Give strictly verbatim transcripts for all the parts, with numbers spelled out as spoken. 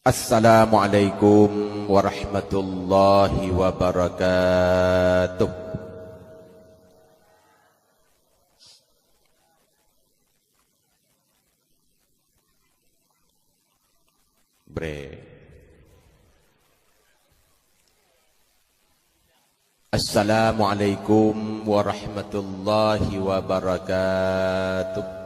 Assalamualaikum warahmatullahi wabarakatuh. Bre. Assalamualaikum warahmatullahi wabarakatuh.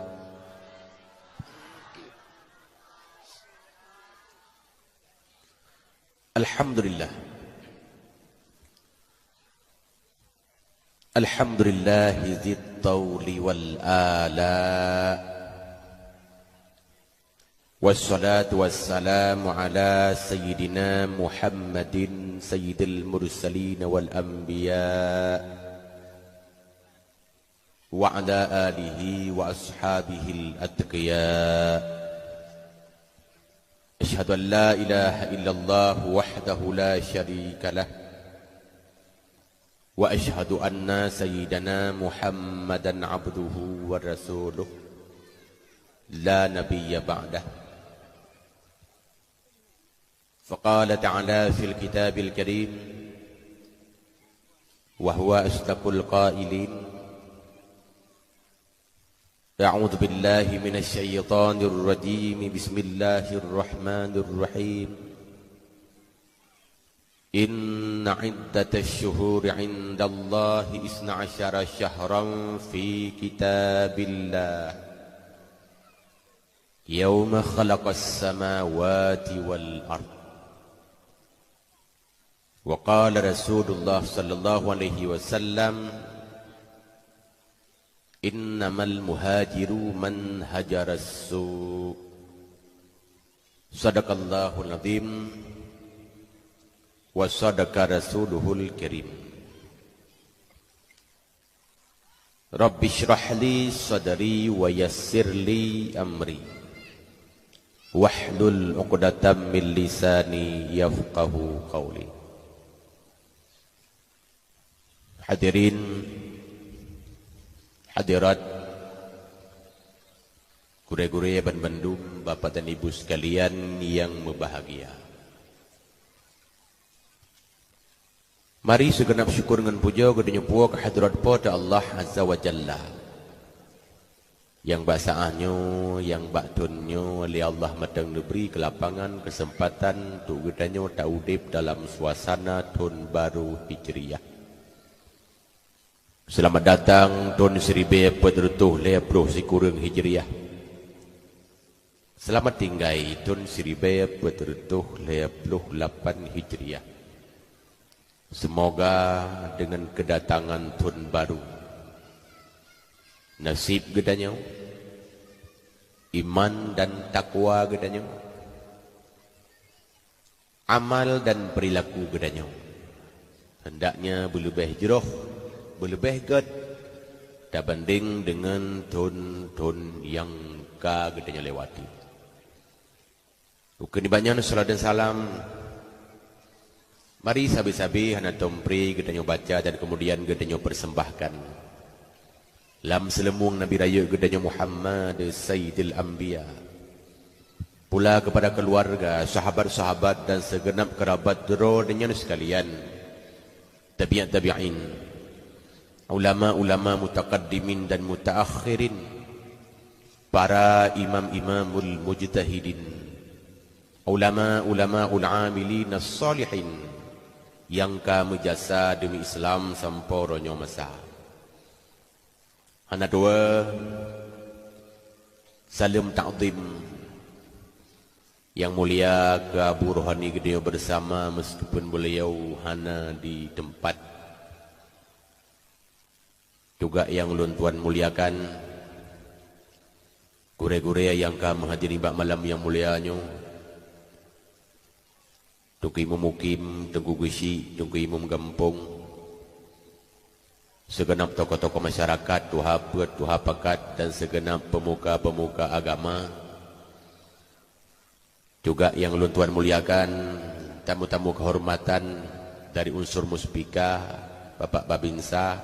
Alhamdulillah. Alhamdulillahi dzit tauli wal ala. Wassalatu wassalamu ala sayyidina Muhammadin sayyidil mursalin wal anbiya, wa ala alihi wa ashabihil atqiya. Asyhadu an la ilaha illallah wahdahu la syarika lah. Wa asyhadu anna sayyidana Muhammadan abduhu wa rasuluh, la nabiyya ba'dah. Faqala ta'ala fil kitabil karim, wa huwa asdaqul qailin, a'udzu billahi minasy syaithanir rajim. Bismillahirrahmanirrahim. Inna iddatasy syuhuri 'indallahi isna asyara syahran fi kitabillah, yauma khalaqas samawati wal ard. Wa qala Rasulullah sallallahu alaihi wasallam, "Innamal muhajiru man hajaras su." Sadaqallahul azim wa sadaqa rasuluhul karim. Rabbi shrah li sadri wa yassir li amri, wahlul 'uqdatam min lisani yafqahu qawli. Hadirin, hadirat, gurée-gurée ban bandum, bapak dan ibu sekalian yang berbahagia. Mari sigeunab syukur ngon pujoe geutanyoe puwoe keu hadrat Po teu Allah Azza wa Jalla, nyang bak saát nyoe, nyang bak thon nyoe lé Allah mantong neubri keulapangan keuseumpatan untuk geutanyoe taudeb dalam suasana thon barô Hijriah. Seulamat datang thon siribée peuet reutôh lhée ploh sikureueng Hijriah. Seulamat tinggai thon siribée peuet reutôh lhée ploh lapan Hijriah. Seumoga deungon keudatangan thon barô, naseb geutanyoe, iman dan takwa geutanyoe, amal dan peurilaku geutanyoe hendaknya beuleubeh jroh, beuleubeh gét tabandeng deungon thon-thon nyang ka geutanyoe lewati. Ukeue nibak nyan, seulaweuet dan salam mari sabe-sabe hana tom pri geutanyoe baca dan keumudian geutanyoe peurseumbahkan lam seuleumbong Nabi rayeuk geutanyoe Muhammad Sayyidil Anbiya, pula keupada keuluwarga, sahabat-sahabat dan seugeunab keurabat droe nyan seukalian, tabi'ut tabi'in, ulama-ulama mutaqaddimin dan mutaakhirin, para imam-imamul mujtahidin, ulama-ulamaul amilin as-salihin nyang ka meujasa deumi Islam sampoe uroe nyoe masa. Hana dua, saleuem takzim nyang mulia keu Abu Rohani geutanyoe bersama, meskipun beliau hana di tempat. Juga nyang ulôn tuan muliakan, gurée-gurée nyang ka meuhadiri bak malam nyang mulia nyoe, Teungku Imum Mukim, Teungku Geuchik, Teungku Imum Gampông, seugeunab tokoh-tokoh masyarakat, tuha peuet, tuha pakat, dan seugeunab peumuka-peumuka agama. Juga nyang ulôn tuan muliakan, tamu-tamu keuhormatan dari unsur muspika, Bapak Babinsa,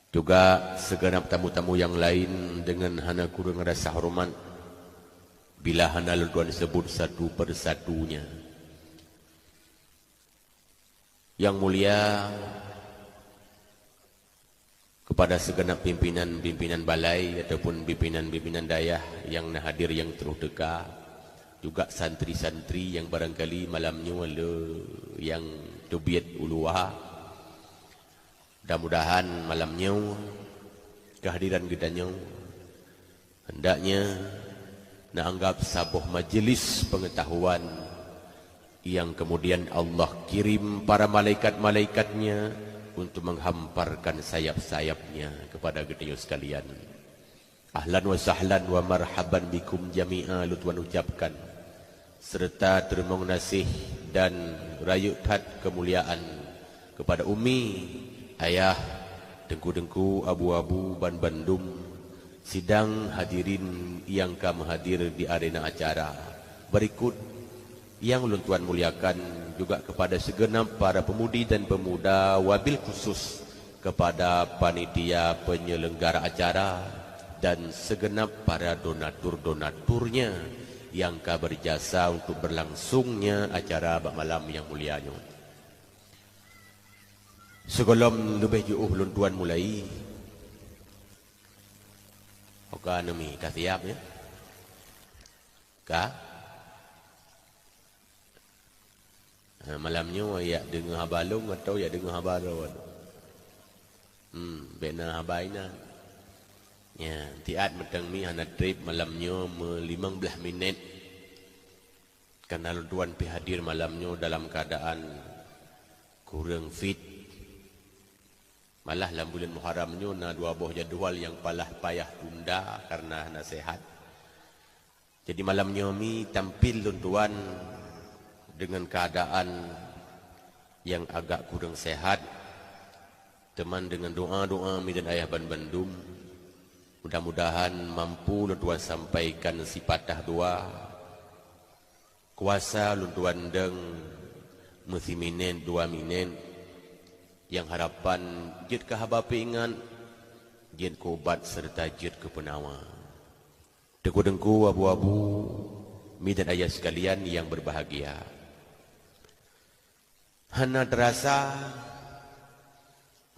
juga seugeunab tamu-tamu nyang laén deungon hana kureueng rasa horeumat. Bila hana lôn tuan sebut satu persatunya. Yang mulia, kepada segenap pimpinan-pimpinan balai ataupun pimpinan-pimpinan dayah nyang na hadir nyang troh teuka, juga santri-santri nyang barangkali malam nyoe le nyang teubiet u luwa. Mudah-mudahan malam nyoe kehadiran geutanyoe hendaknya neuanggap saboh majelis pengetahuan yang kemudian Allah kirim para malaikat-malaikat-Nya untuk menghamparkan sayap-sayap-Nya kepada geutanyoe sekalian. Ahlan wa sahlan wa marhaban bikum jami'a lôn tuan ucapkan, serta teurimong gaséh dan rayeuk that keumuliaan kepada umi, ayah, teungku-teungku, abu-abu ban bandum sidang hadirin nyang ka meuhadir di arena acara. Berikut nyang lôn tuan muliakan juga kepada segenap para pemudi dan pemuda, wabil khusus kepada panitia penyelenggara acara dan segenap para donatur-donaturnya nyang ka berjasa untuk berlangsungnya acara bak malam nyang mulia nyoe. Sigohlom leubeh jiôh lôn tuan mulai, oka neumi ka siap, ya? Ka? Ha, malam nyoe jak deungoe haba lôn atawa jak deungoe haba droe? Hmm, bék na haba inan. Nya, tiat meuteung mi hana treb malam nyoe meulimong blaih minét. Karena lôn tuan pih hadir malam nyoe dalam keadaan kureueng fit. Malah lam buleuen Muharram nyoe na dua boh jadwal nyang palah payah tunda karena hana sehat. Jadi malam nyoe mi tampil lôn tuan deungon keuadaan nyang agak kureueng sehat, teuma deungon doa-doa mi dan ayah ban bandum, mudah-mudahan mampu lôn tuan sampaikan sipatah dua. Kuasa lôn tuan deung meusiminét dua minét, nyang harapan jeuet keu haba peuingat, jeuet keu ubat seureuta jeuet keu peunawa. Teungku-teungku, abu-abu, mi dan ayah sekalian nyang berbahagia. Hana teurasa,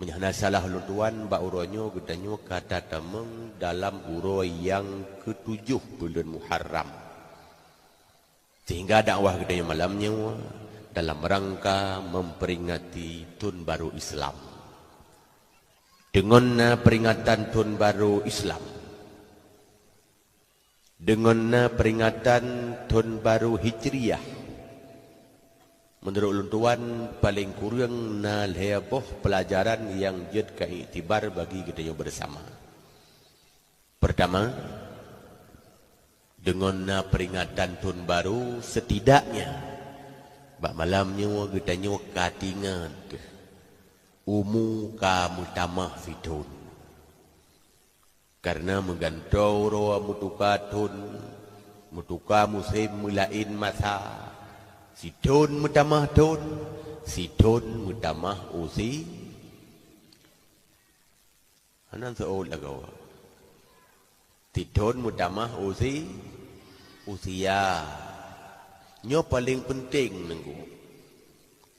meunyoe hana salah lôn tuan, bak uroe nyoe geutanyoe ka tatamong dalam uroe nyang keutujôh buleuen Muharram. Sehingga dakwah geutanyoe malam nyoe dalam rangka memperingati Thon Barô Islam. Deungon na peringatan Thon Barô Islam, deungon na peringatan Thon Barô Hijriah, meunurot lôn tuan, paleng kureueng na lhée boh peulajaran nyang jeuet keu iktibar bagi geutanyoe beurasama. Peurtama, deungon na peringatan Thon Barô, seutidaknya bak malam nyoe geutanyoe ka teuingat umu ka meutamah sithon. Kareuna meugantoe uroe meutuka thon, meutuka musém meulaén masa, sithon meutamah thon, sithon meutamah usie. Hana seuôt lagoe. Sithon meutamah usie, usia. Nyoe paleng peunteng, Teungku.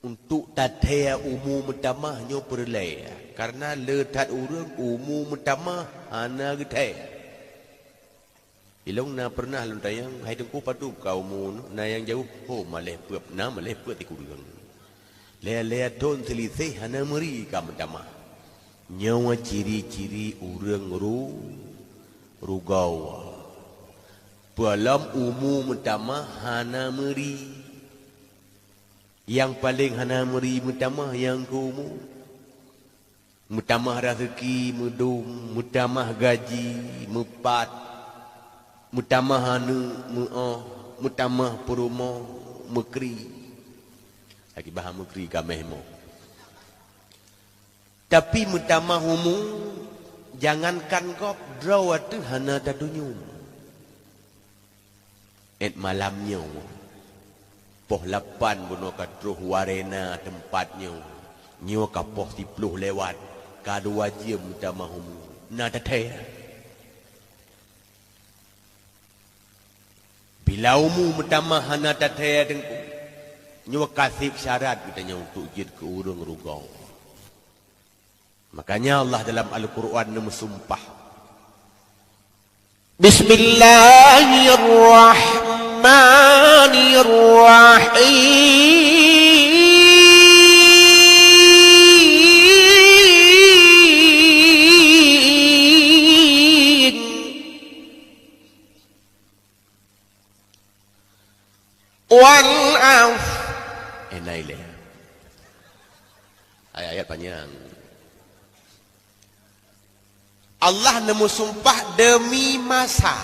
Untuk tathée umu meutamah nyoe peureulée, kareuna le that ureuëng umu meutamah hana geuthée. Ilong na pernah lôn tanyong, "Hai Teungku, padub ka umu na nyang jaweueb?" "Ho, malée peuet, na malée peuet sikureueng. Lhée-lhée thon seuliseh hana meuri ka meutamah." Nyoe ciri-ciri ureuëng ru-, rugoe. Peulom umu meutamah hana meuri. Nyang paleng hana meuri meutamah nyang keu umu. Meutamah raseuki meudum, meutamah gaji meupat, meutamah aneuëk meuoh, meutamah peurumoh meukri. Akibat meukri ka meuh moh. Tapi meutamah umu, jangankan gob, droe ateueh hana tatunyom. Ét malam nyoe, poh lapan bunoe ka troh warena teumpat nyoe, nyoe ka poh siploh lewat, ka dua jeuem meutamah umu, na tathée. Bila umu meutamah hana tathèe Teungku, nyoe ka sép syarat geutanyoe untuk jeuet keu ureuëng rugoe. Makanya Allah dalam Al-Qur'an neumeusumpah, Bismillahirrahmanirrahim. Wal af. Eh, na ilée. Ayat-ayat panjang. Allah neumeusumpah demi masa.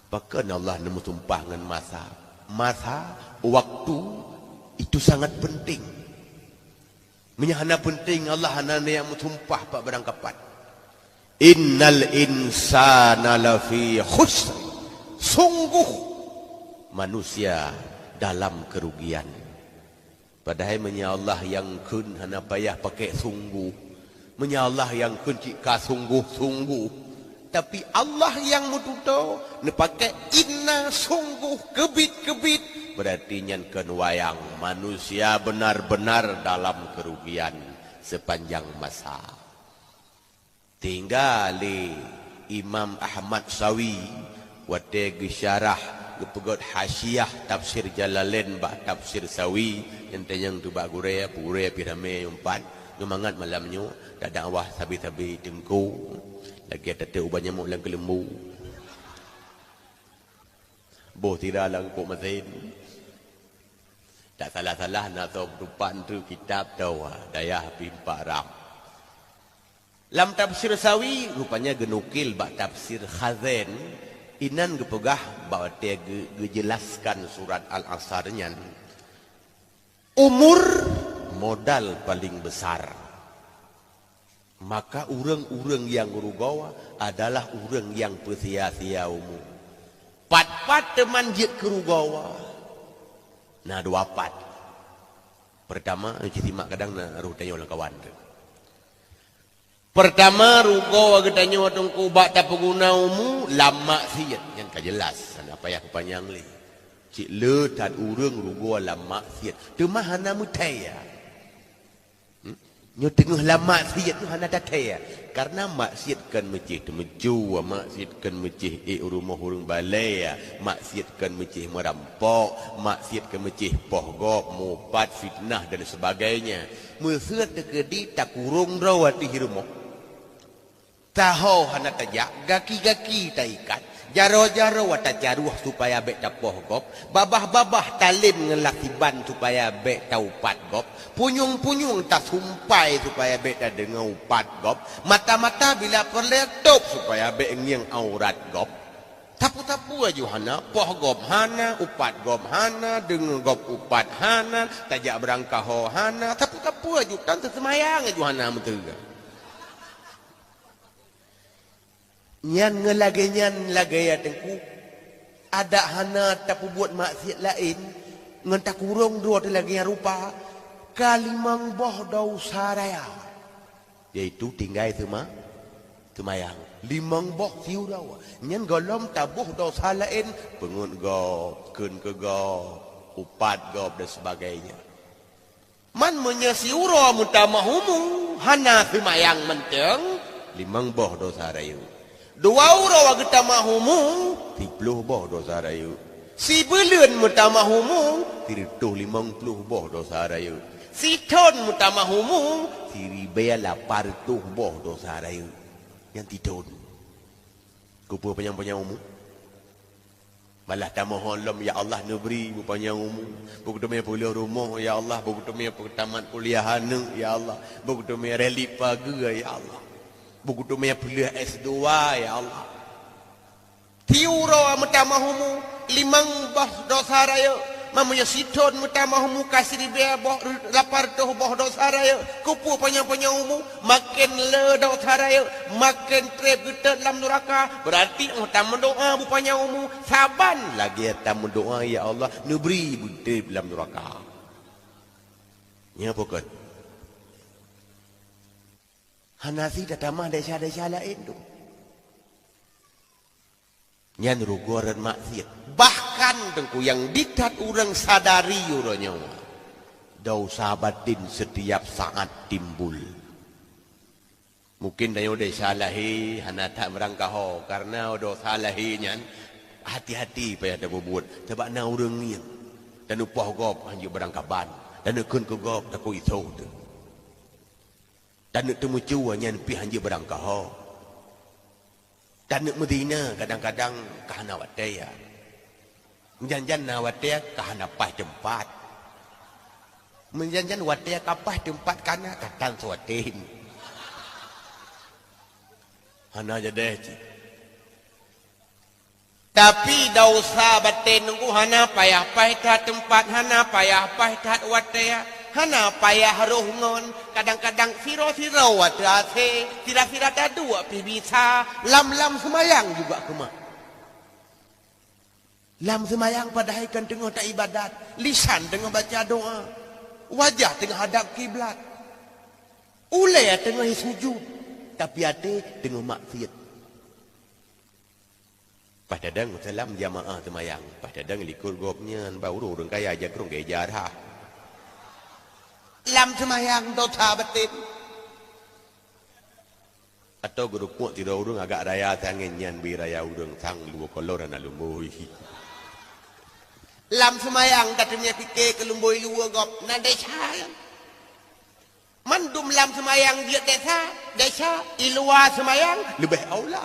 Pakon Allah neumeusumpah ngon masa? Masa, waktu, itu sangat penting. Meunyoe hana penting, Allah hana neujak meusumpah bak barang kapan. Innal insana lafi khusr. Sungguh manusia dalam kerugian. Padahai meunyoe Allah nyang kheun hana payah pakai sungguh. Meunyoe Allah nyang kheun cit ka sungguh-sungguh. Tapi Allah nyang meututoe neupakai inna sungguh keubiet-keubiet. Berarti nyan kheun wayang manusia benar-benar dalam kerugian sepanjang masa. Tinggai lé Imam Ahmad Sawi watée geusyarah, geupeugét hasyiah tafsir Jalalain bak tafsir Sawi nyang tanyong teuh bak gurée, gurée pih ramé nyang pat. Nyoe mangat malam nyoe tadakwah sabe-sabe teungku lagée tateuk ubat nyamok lam keuleumbu. Boh tira lam eungkôt masén. Tak salah-salah na soe meutupat eunteuk kitab teuh dayah pih empat ram. Lam tafsir Sawi rupanya geunukil bak tafsir Khazen, inan geupeugah bak watée geu-, geujelaskan surat Al-Asr nyan, umur modal paling besar. Maka ureuëng-ureuëng nyang rugoe adalah ureuëng nyang peusia-sia umu. Pat-pat teuma jeuet keu rugoe? Na dua pat. Peurtama, neusimak kadang na roh tanyoe lam kawan teuh. Peurtama, rugoe geutanyoe teungku bak tapeuguna umu lam maksiet, nyan ka jeulaih, hana payah kupanyang lé. Cit le that ureuëng rugoe lam maksiet, teuma hana meuthèe. Hmm? Nyoe teungoh lam maksiet nyoe hana tathèe. Karena maksiet kon meucéh teumeucue, maksiet kon meucéh ék rumoh ureuëng balée, maksiet kon meucéh meurampok, maksiet kon meucéh poh gob, mupat, fitnah dan sebagainya. Meuseuet teukeudi takurong droe ateueh rumoh. Taho hana tajak, gaki-gaki taikat, jaroe-jaroe tacaroh supaya bék tapoh gob, babah-babah talém ngon lasiban supaya bék taupat gob, punyueng-punyueng tasumpai supaya bék tadeungoe upat gob, mata-mata bila peureulée tôb supaya bék ngieng aurat gob. Sapeue-sapeue aju hana, poh gob hana, upat gob hana, deungoe gob upat hana, tajak beurangkaho hana, sapeue-sapeue aju tan teuseumayang aju hana meuteugah. Nyan ngon lagée nyan lagée ya Teungku, adak hana tapeubuet maksiet laén ngon takurong droe teuh lagée nyan rupa, ka limong boh desya raya, yaitu tinggai seuma-, seumayang. Limong boh siuroe. Nyan gohlom taboh desya laén, peungeut gob, kheun keu gob, upat gob dan sebagainya. Man meunyoe siuroe meutamah umu hana seumayang mantong, limong boh desya rayeuk. Dua uroe geutamah umu, siploh boh desya rayeuk. Sibuleuen meutamah umu, sireutôh limong ploh boh desya rayeuk. Sithon meutamah umu, siribée lapan reutôh boh desya rayeuk. Nyang sithon. Keupeue panyang-panyang umu? Malah tamohon lom, "Ya Allah, neubri beupanyang umu, beugeuteumé peulheueh rumoh, ya Allah, beugeuteumé peutamat kuliah aneuëk, ya Allah, beugeuteumé reli pageue, ya Allah, beugeuteumé peulheueh S dua, ya Allah." Siuroe meutamah umu, limong boh desya rayeuk, meunyoe sithon meutamah umu ka siribée boh, lapan reutôh boh desya rayeuk. Keupeue panyang-panyang umu? Maken le desya rayeuk, maken treb geutot lam nuraka. Beurati óh tameudoá beupanyang umu, saban lagée tameudoá, "Ya Allah, neubri beutreb lam nuraka." Nyan peue kon? Hana si tatamah desya-desya laén tu. Nyan rugoe rot maksiet. Bahkan teungku nyang di that ureuëng sadari uroe nyoe, dosa batin setiap saat timbul. Mungkin tanyoe desya lahé hana that meurangkaho, kareuna dosa lahé nyan hati-hati payah tapeubuet, sabab na ureuëng ngieng, taneuk poh gob hanjeuet beurangkaban, taneuk kheun keu gob takot isoh teuh. Taneuk teumeucue nyan pih hanjeuet beurangkaho. Taneuk meuzina kadang-kadang ka hana watée ya. Meujan-jan na watée ka hana paih teumpat. Meujan-jan watée ka paih teumpat kana ka tan suatem. Hana jadeh cit. Tapi dosa baten nunggu hana payah paih that teumpat, hana payah paih that watée, hana payah roh ngon. Kadang-kadang siro-siro watée asé, sira-sira taduek pih bisa, lam-lam seumayang juga keumah. Lam seumayang padahai kan teungoh taibadat, lisan teungoh baca doa, wajah teungoh hadap kiblat, ulée teungoh sujud, tapi até teungoh maksiat. Paih tadang salam jamaah seumayang, paih tadang likot gobnyan, bak ureuëng kaya jakrong gaya jarah. Lam seumayang dosa batin. Atau geurumpok sidroe ureuëng agak raya sangén nyan bri raya ureuëng sang luwa kolor hana lumboi. Lam seumayang tateumé pike keu lumboi luwa gob na desya. Mandum lam seumayang jeuet desya, desya, i luwa seumayang leubeh aula.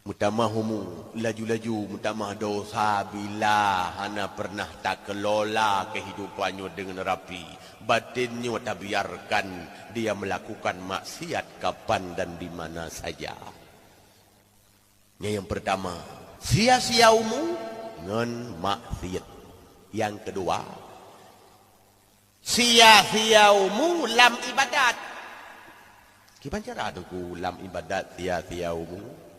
Meutamah umu, laju-laju meutamah dosa bila hana pernah takeulola keuhidupan nyoe deungon rapi, batin nyoe tabiarkan dia melakukan maksiat kapan dan di mana saja. Nyan nyang peurtama, sia-sia umu ngon maksiat. Nyang keudua, sia-sia umu lam ibadat. Kiban cara teungku lam ibadat sia-sia umu?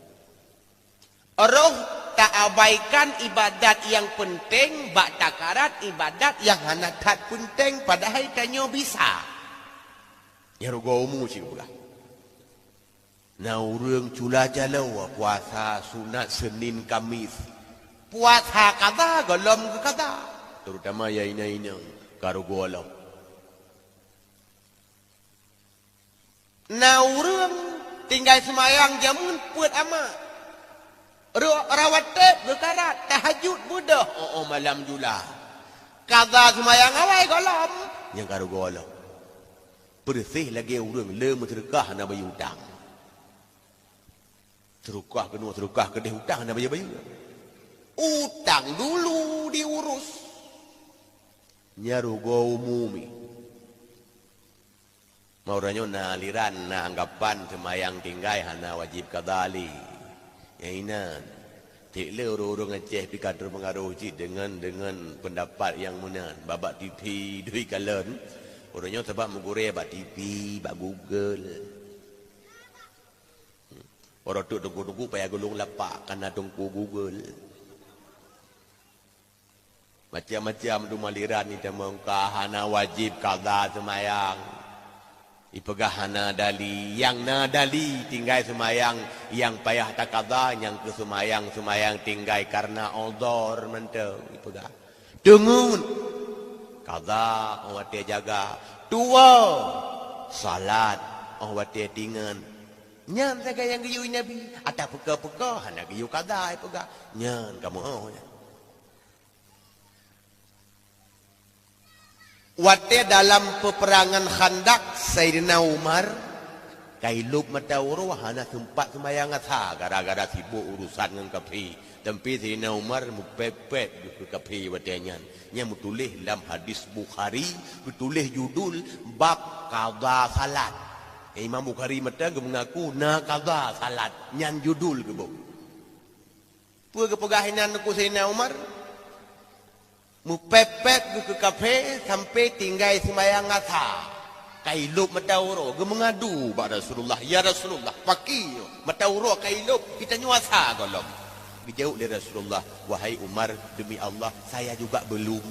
Roh taabaikan ibadat nyang peunteng bak takarat ibadat nyang hana that peunteng padahai tanyoe bisa. Nyang rugoe umu cit geupeugah. Na ureuëng cula caloe puasa sunat Senin Kamis. Puasa kada gohlom geukada, terutama ya inong-inong ka rugoe lom. Na ureuëng tinggai seumayang jameun peuet ama. Rawateb geukarat, tahajud beudôh, oh, oh malam jula. Kada seumayang awai gohlom, nyang ka rugoe lom. Peureuséh lagée ureuëng le meuseudeukah hana bayeue utang. Seudeukah keunoe, seudeukah keudeh, utang hana bayeue-bayeue. Utang dulu diurus. Nyan rugoe umu mi. Meunyoe na aliran, na anggapan seumayang tinggai hana wajéb kada lé. Nyang inan, tieb le ureuëng-ureuëng Aceh pih ka teupeungaroh cit deungon, deungon peundapat nyang meunan. Bak, bak T V dui kalon, ureuëng nyoe sabab meugurée bak T V, bak Google. Uroe teuk teungku-teungku payah gulong lapak, kana teungku Google. Macam-macam tu maliran ni tamong ka hana wajéb kada seumayang. Ipeugah hana dali, nyang na dali tinggai seumayang, nyang payah takada nyang keu seumayang-seumayang tinggai kareuna udhur mantong ipeugah. Teungeut, kada óh watée jaga. Tuwoe, salat óh watée tingat. Nyan sagai nyang geuyue Nabi, ata peuko-peuko hana geuyue kada ipeugah. Nyan kamoe óh nyan. Watée dalam peupeurangan Khandaq, Saidina Umar ka ilôb mata uroe hana seumpat seumayang asa gara-gara sibok urosan ngon kafé. Teumpi Saidina Umar meupép-pép keu kafé watée nyan. Nyang meutuléh lam hadis Bukhari, geutuléh judul bab kada salat. Imam Bukhari meuteun geumeungaku na kada salat, nyan judul geuboh. Peue geupeugah inan Teungku Saidina Umar? Meupép-pép geuh keu kafé sampoe tinggai seumayang asa. Ka ilôb mata uroe, geumeungadu bak Rasulullah, "Ya Rasulullah, pakri nyoe mata uroe ka ilôb, geutanyoe asa gohlom." Geujaweueb lé Rasulullah, "Wahai Umar, demi Allah, saya juga belum."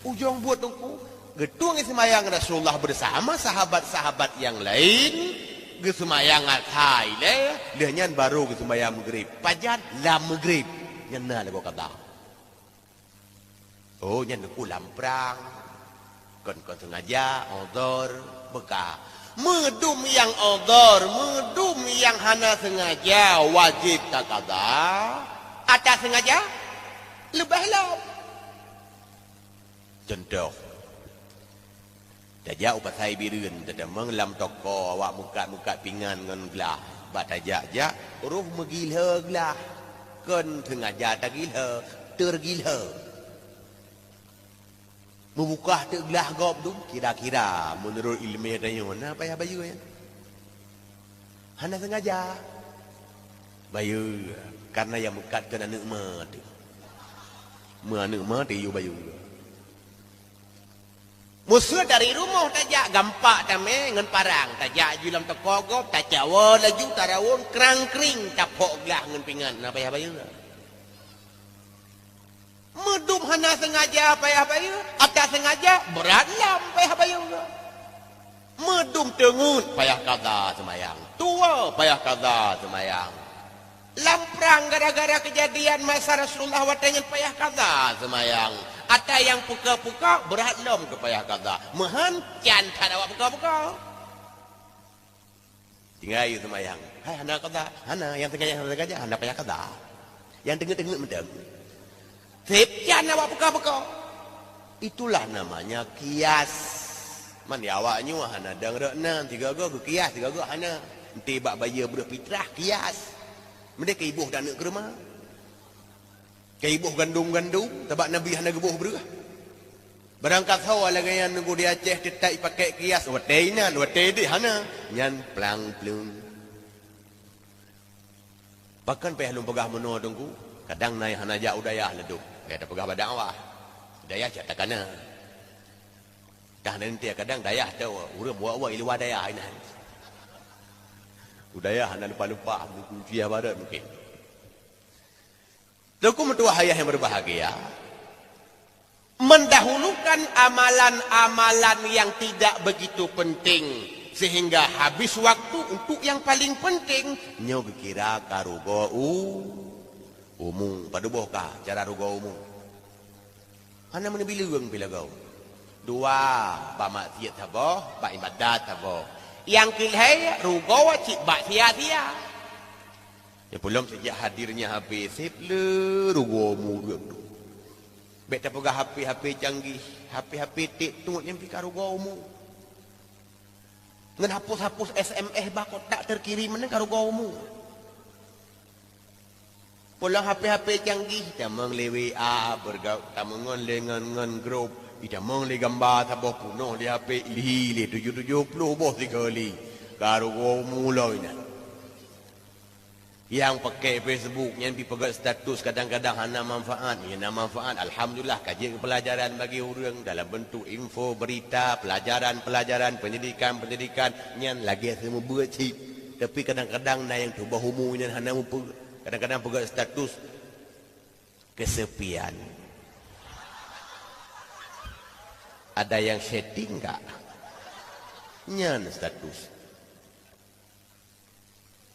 Ujong buet Teungku, geutueng seumayang Rasulullah beusama sahabat-sahabat nyang laén. Geuseumayang asai lé, lheueh nyan barô geuseumayang meugrib. Pajan? Lam meugrib. Nyan na lagoe kada. Oh, nyan teungku lam prang. Kon, kon seungaja, udhur, beuka. Meudum nyang udhur, meudum nyang hana seungaja, wajéb takada. Ata seungaja, leubeh lom. Cuntoh, tajak u Pasai Bireuen, tatamong lam toko awak meukat-meukat pingan ngon glah. Bak tajak-jak, roh meugilhö glah. Kon seungaja tagilhö, teurgilhö. Meubukah teuk glah gob dum, kira-kira meunurot ileumèe tanyoe na payah bayeue nyan? Hana seungaja bayeue, kareuna nyang meukat kon aneuk ma teuh. Meu aneuk ma teuh yue bayeue. Meuseuet dari rumoh tajak, gampak tamè ngon parang, tajak ju lam toko gob, tacawa laju, tarawon, krang-kring, tapok glah ngon pingan, na payah bayeue. Meudum hana seungaja payah bayeue, ata seungaja brat lom payah bayeue. Meudum teungeut payah kada seumayang, tuwoe payah kada seumayang. Lam prang gara-gara keujadian masa Rasulullah watèe nyan payah kada seumayang. Ata nyang peuka-peuka brat lom keu payah kada. Meuhan can that awak peuka-peuka. Tinggai yue seumayang. Hai, hana kada. Hana, nyang teungaja, nyang teungaja, hana payah kada. Nyang teungeut-teungeut mantong. Sép can awak peuka-peuka. Itulah namanya kias. Man di awak nyoe hana dang rot nan, sigoe-goe geukias, sigoe-goe hana. Enti bak bayeue breuh fitrah, kias. Meudeh keu iboh taneuk keureuma. Keu iboh gandom-gandom, sabab Nabi hana geuboh breuh. Barangkasoe lagèe nyan Teungku di Aceh teutab ipakèk kias, watèe inan, watèe ideh hana, nyan plang-pleung. Pakon payah lôn peugah meunoe Teungku? Kadang na nyang hana jak u dayah ladôm, payah tapeugah bak dakwah. Dayah cit takana. Dah nanti kadang dayah teuh ureueng buet-buet i luwa dayah inan. U dayah hana leupah-leupah, mungkin Aceh Barat mungkin. Teungku meutuah ayah nyang berbahagia, mendahulukan amalan-amalan yang tidak begitu penting sehingga habis waktu untuk yang paling penting, nyoe geukira ka rugoe u-, umu. Padub boh ka cara rugoe umu? Hana meuneubileueng pih lagoe. Dua, bak maksiat saboh, bak ibadat saboh. Nyang keu lhèe rugoe cit bak sia-sia. Nyang peulom sejak hadirnya H P, sép le rugoe umu ureueng tu. Bèk tapeugah H P-H P canggih, H P-H P tik-tok nyan pih ka rugoe umu. Ngon hapus-hapus S M S bak kotak terkirim nyan ka rugoe umu. Peulom H P-H P canggih, tamong lé W A, bergau-, tamong ngon lé ngon, ngon grup, itamong lé gamba saboh peunoh lé H P, ilhi lé tujoh tujoh ploh boh sikali. Ka rugoe umu lom nyan. Nyang pakèk Facebook nyan pih peugöt status kadang-kadang hana manfaat. Nyang na manfaat, alhamdulillah, ka jeuet keu pelajaran bagi ureueng dalam bentuk info, berita, pelajaran-pelajaran, pendidikan-pendidikan, nyan lagèe seumeubeuet cit. Tapi kadang-kadang na nyang tuboh umu nyan hana mupeue. Kadang-kadang peugöt status, "Kesepian." Ada yang chatting enggak? Nyan status.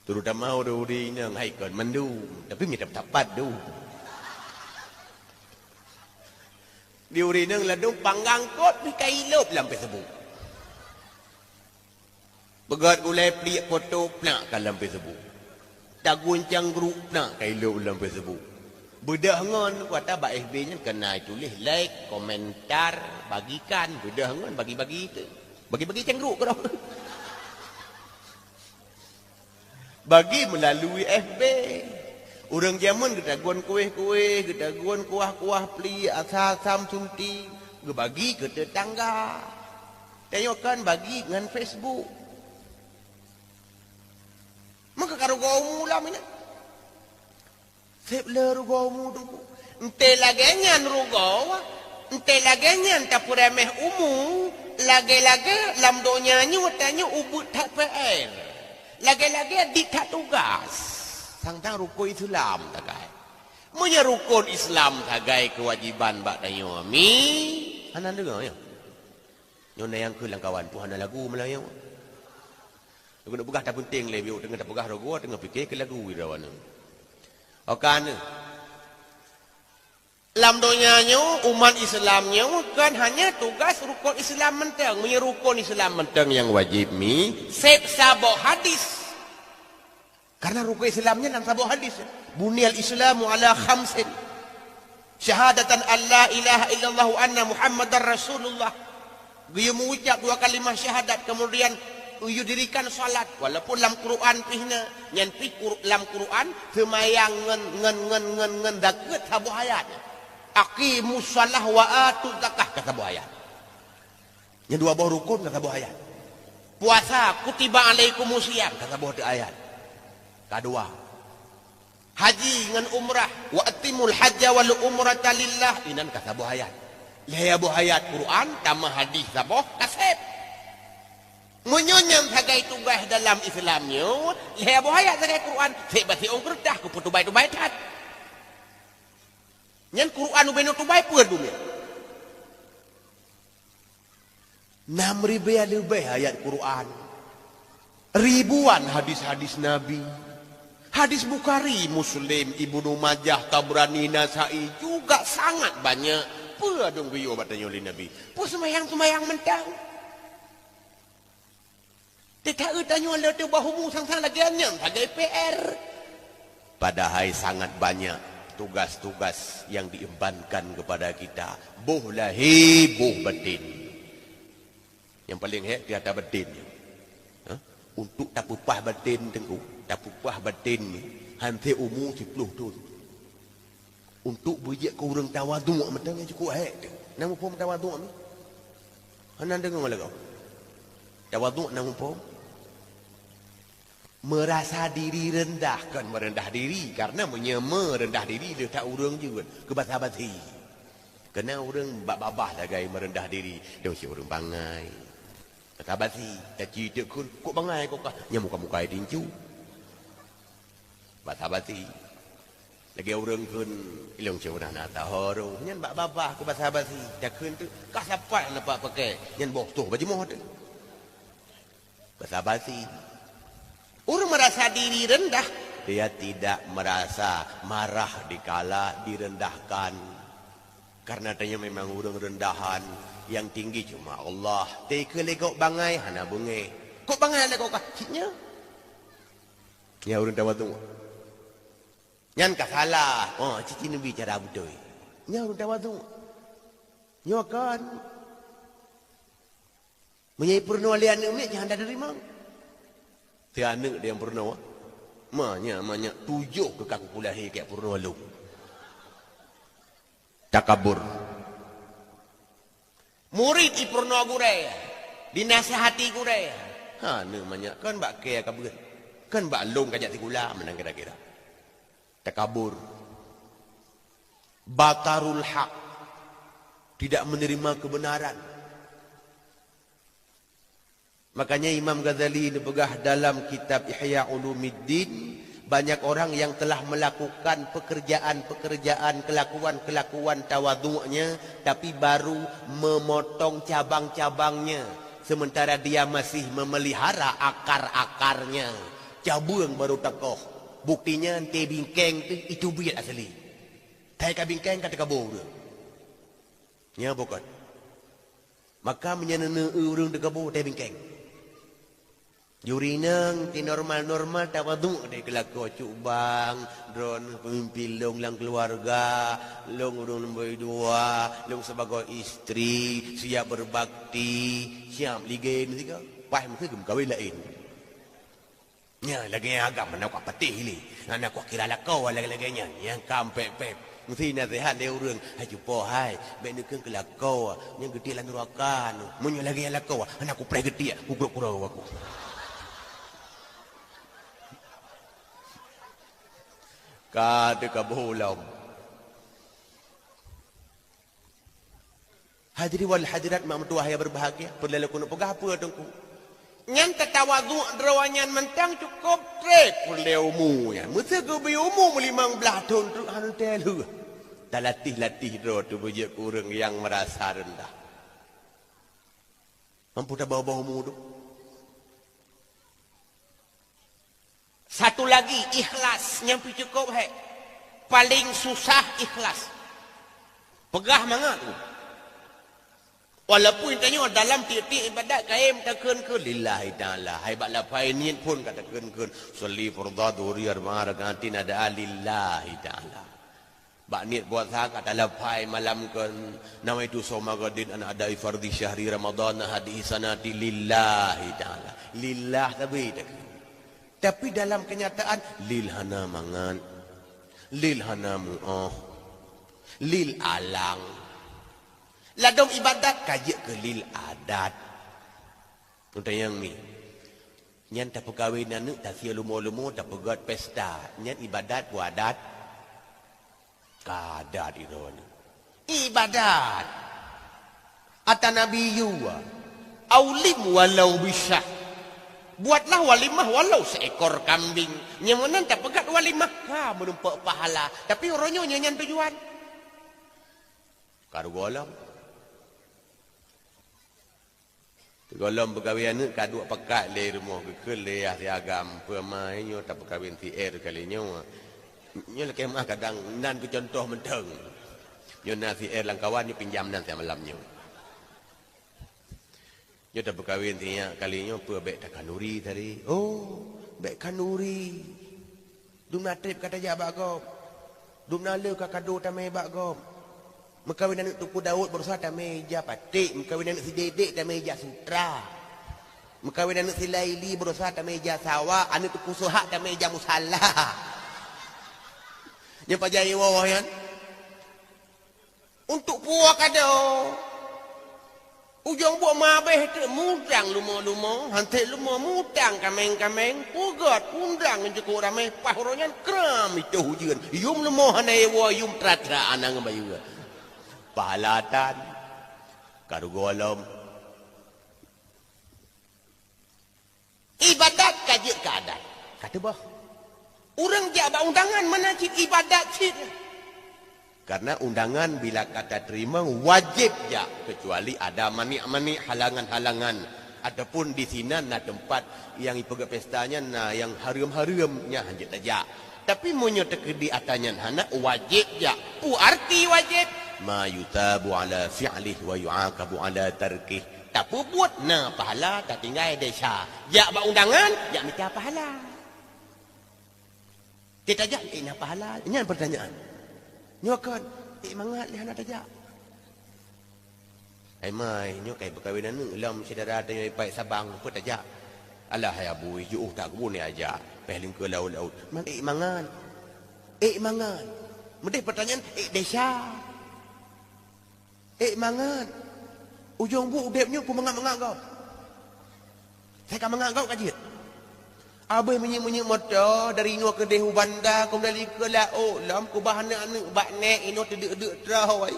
Terutama ureueng-ureueng inong hai kon mandum, tapi mita tapat tu. Di ureueng inong ladôm panggang kot pih ka ilop lam Facebook. Peugöt gulai pliek foto plak ka lam Facebook. Dagun canggruk plak ka ilop lam Facebook. Beudôh ngon, kuata bak F B nyan keunan tuléh like, komentar, bagikan, beudôh ngon bagi-bagi tu. Bagi-bagi canggruk keudroe. Bagi meulalu F B. Ureueng jameun geutagun kuéh-kuéh, geutagun kuah-kuah pliek, asam-asam sunti, geubagi keu teutangga. Tanyoe kan bagi ngon Facebook. Maka ka rugoe umu lom inan. Sép le rugoe umu Teungku. Enté lagèe nyan rugoe, enté lagèe nyan tapeureumeh umu, lagèe-lagèe lam donya nyoe tanyoe ubit that P R. Lagèe-lagèe dit that tugas. Sang-sang rukon Islam tagai. Meunyoe rukon Islam tagai keuwajéban bak tanyoe, mi hana deungoe nyoe. Nyoe na nyang keu lam kawan pun hana lagu Meulayu. Keuneuk peugah tapeunteng lé biôk teungoh tapeugah rogoe teungoh pike keu lagu ira wana. Oka neuh. Lam donya nyoe, umat Islam nyoe kan hanya tugas rukon Islam mantong. Meunyoe rukon Islam mantong nyang wajéb mi, seb saboh hadis. Karena rukon Islam nyan lam saboh hadis. Buniyal Islamu ala khamsin. Syahadatan an la ilaha illallah wa anna Muhammadar Rasulullah. Geuyue mengucap dua kalimah syahadat, kemudian geuyue dirikan salat. Walaupun lam Quran pih na, nyan pih Qur-, lam Quran seumayang ngon, ngon, ngon, ngon, ngon zakeuet saboh ayat. Aqimus shalah wa atuz zakah ka saboh ayat. Nyan dua boh rukun ka saboh ayat. Puasa, kutiba alaikumus shiyam, ka saboh teuk ayat. Ka dua. Haji ngon umrah, wa atimul hajja wal umrata lillah, inan ka saboh ayat. Lhèe boh ayat Quran, tamah hadis saboh, ka sép. Meunyoe nyan sagai tugaih dalam Islam nyoe, lhèe boh ayat sagai Quran, sép basiôn keureutah, keu peutubai-tubai that. Nyan Quran ubé nyoe tubai peue dunia. Nam ribèe leubeh ayat Quran, ribuan hadis-hadis Nabi, hadis Bukhari, Muslim, Ibnu Majah, Tabrani, Nasai, juga sangat banyak. Peue dong geuyue bak tanyoe lé Nabi? Peue seumayang-seumayang mantong? Teuka-eu tanyoe le teuh bah umu sang-sang lagèe nyan sagai P R. Padahai sangat banyak tugas-tugas yang diembankan kepada kita. Boh lahé, boh batin. Nyang paleng hék di ata batin. Ha? Untuk tapeupah batin teungku, tapeupah batin ni, han teuh umu siploh thon. Untuk beujeuet keu ureuëng tawaduk mantong nyang cukôp hék teuh. Na muphom tawaduk ni? Hana deungoe lagoe. Tawaduk na muphom? Meurasa diri reundah, kon meureundah diri, karena meunyoe meureundah diri lheueh that ureuëng jeuet keu basa-basi. Keunan ureuëng bak babah sagai meureundah diri, dong si ureuëng bangai. Basa-basi, taci teuk kheun, kok bangai kok kah? Nyang muka-muka tincu. Basa-basi. Lagèe ureuëng kheun, ilong ceuh na na tahoro. Nyan bak babah keu basa-basi. Takheun teuk, kah sapat na pak pakai. Nyan boh toh bak jimoh teuk. Basa-basi. Ureuëng merasa diri rendah, dia tidak merasa marah dikala direndahkan. Karena tanyoe memang ureuëng rendahan, yang tinggi cuma Allah. Teuka lé gob bangai hana beungéh. Kok bangai lé gob kah? Cit nyoe. Nyan ureuëng tawaduk. Nyan ka salah. Oh, cit neubi cara beutôi. Nyan ureuëng tawaduk. Nyoe kan. Meunyoe ipeurunoe lé aneuëk miet, nyan hana teurimong. Teuh aneuëk deh nyang peurunoe. Ma nyak, ma nyak, tujoh keu ka kukulahé keu peurunoe lôn. Takabur. Murit ipeurunoe gurée, dinasihati gurée. Ha, aneuëk ma nyak, kon bak kèe ka beuet. Kon bak lôn ka jak sikula, meunan kira-kira. Takabur. Batarul haq. Tidak menerima kebenaran. Makanya Imam Ghazali neupeugah dalam kitab Ihya Ulumuddin, banyak orang yang telah melakukan pekerjaan-pekerjaan, kelakuan-kelakuan tawaduknya, tapi baru memotong cabang-cabangnya, sementara dia masih memelihara akar-akarnya. Cabeueng baru takoh. Buktinya, ente bingkeng tu, itu biet asli. Thai ka bingkeng ka teukaboe ureuëng. Nyan bukon. Maka meunyoe neuneuk ureuëng teukaboe teuh bingkeng. Juri nang ti normal-normal tawaduk deh keu lakoe cubang, droeneuh peumimpin lôn lam keuluwarga, lôn ureuëng nombor dua, lôn sibagoe istri, siap berbakti, siap ligén sigoe. Paih meukeue geumeukawen laén. Nyan lagèe nyan agam hana kupatéh lé. Hana kukira lakoe lagèe-lagèe nyan. Nyang ka pép-pép. Meusti naseuhat lé ureuëng. Hai cupo hai, bèk neukheun keu lakoe. Nyan geutiek lam nuraka nyoe. Meunyoe lagèe nyan lakoe, hana kupreh geutiek, kugrok keudroe aku. Ka teukaboh lom. Hadirin wal hadirat mak meutuwah yang berbahagia, peureulèe lôn keuneuk peugah peue Teungku? Nyan tatawaduk droe nyan mantong cukôp trép peureulèe umu nyan. Meuseu geubri umu meulimong blaih thon treuk hana teuh lheueh. Talatih-latih droe teuh beujeuet keu ureuëng nyang meurasa reundah. Mampu taboh-boh umu tu. Satu lagi, ikhlas. Nyang pih cukôp hék. Paléng susah ikhlas. Peugah mangat tu. Walaupun tanyoe dalam tiep-tiep ibadat kayém takheun-kheun lillahi ta'ala. Hai bak lafai niet phon ka takheun-kheun. Sholli fardhu dhuhri arba'a raka'atin adaan lillahi ta'ala. Bak niet puasa ka talafai malam kheun, nawaitu shauma ghadin an ada'i fardhi syahri ramadhana hadhihi sanati lillahi ta'ala. Lillah tabi takheun. Tapi dalam kenyataan, lil hana mangat, lil hana mu'oh, lil alang. Ladôm ibadat ka jeuet keu lil adat. Tanyong mi. Nyan tapeukawen aneuk, tasieu lumo-lumo, tapeugét pesta. Nyan ibadat peu adat? Ka adat droeneuh. Ibadat. Ata Nabi yua. Aulim walau bisyah. Buatlah walimah walau seekor kambing. Nyang meunan tapeugét walimah. Ka meunumpok pahala. Tapi uroe nyoe nyan tujuan. Ka rugoe lom. Gohlom peukawen aneuk ka duek pakat lé rumoh geukheun lé yah si agam, peue ma nyoe tapeukawen si er kali nyoe. Nyoe lakée meuah kadang nan keu cuntoh mantong. Nyoe na si er lam kawan nyoe pinjam nan siat malam nyoe. Nyoe tapeukawen si nyak kali nyoe peue bék takanduri tadi. Oh, bék kanduri. Dumna treb ka tajak bak gob. Dumna le ka kado tamé bak gob. Meukawen aneuk Teungku Daud barosa tamé ija paték, meukawen aneuk si Dédék tamé ija sutra. Meukawen aneuk si Laili barosa tamé ija sawa, aneuk Teungku Sohak tamé ija musala. Nyan pajan iwoe nyan. Untuk puwoe kado. Ujong buet mabéh teuk mudang lumo-lumo, han treb lumo mudang kaméng-kaméng, peugét undang ngon cukôp ramé, paih uroe nyan kram itôh ujeuen. Yum lumo hana iwoe, yum tra-tra anang bayeue. Pahala tan, ka rugoe lom. Ibadat ka jeuet keu adat. Ka teuboh. Ureuëng jak bak undangan meunan cit ibadat cit. Karena undangan bila ka tateurimong wajéb jak, kecuali ada manik-manik, halangan-halangan, ataupun di sinan na teumpat nyang ipeugét pesta nyan na nyang hareuem-hareuem, nyan hanjeuet tajak. Tapi meunyoe teukeudi atra nyan hana, wajéb jak. Peue arti wajéb? Ma yusabu ala fi'lih wa yu'aqabu ala tarkih. Tapeubuet na pahala, tatinggai desya. Jak bak undangan, jak mita pahala. Teutajak, ék na pahala? Nyan peurtanyaan. Nyoe kon, ék mangat lé hana tajak. Hai mai, nyoe kai peukawen aneuk lom syedara tanyoe ipai Sabang, peue tajak? Alah hai Abu, jiôh that keubeuen ya jak, péh leungkeu laôt-laôt. Man ék mangat. Ék mangat. Meudeh peurtanyaan, ék desya. Ék mangat. Ujong buet udeb nyoe peumangat-mangat gob. Sai ka mangat gob ka jeuet. Abéh minyeuk-minyeuk moto dari inoe keudeh u banda, keumudian likot laôt lom keubah aneuk-aneuk bak nék inoe teudeuk-deuk troh wai.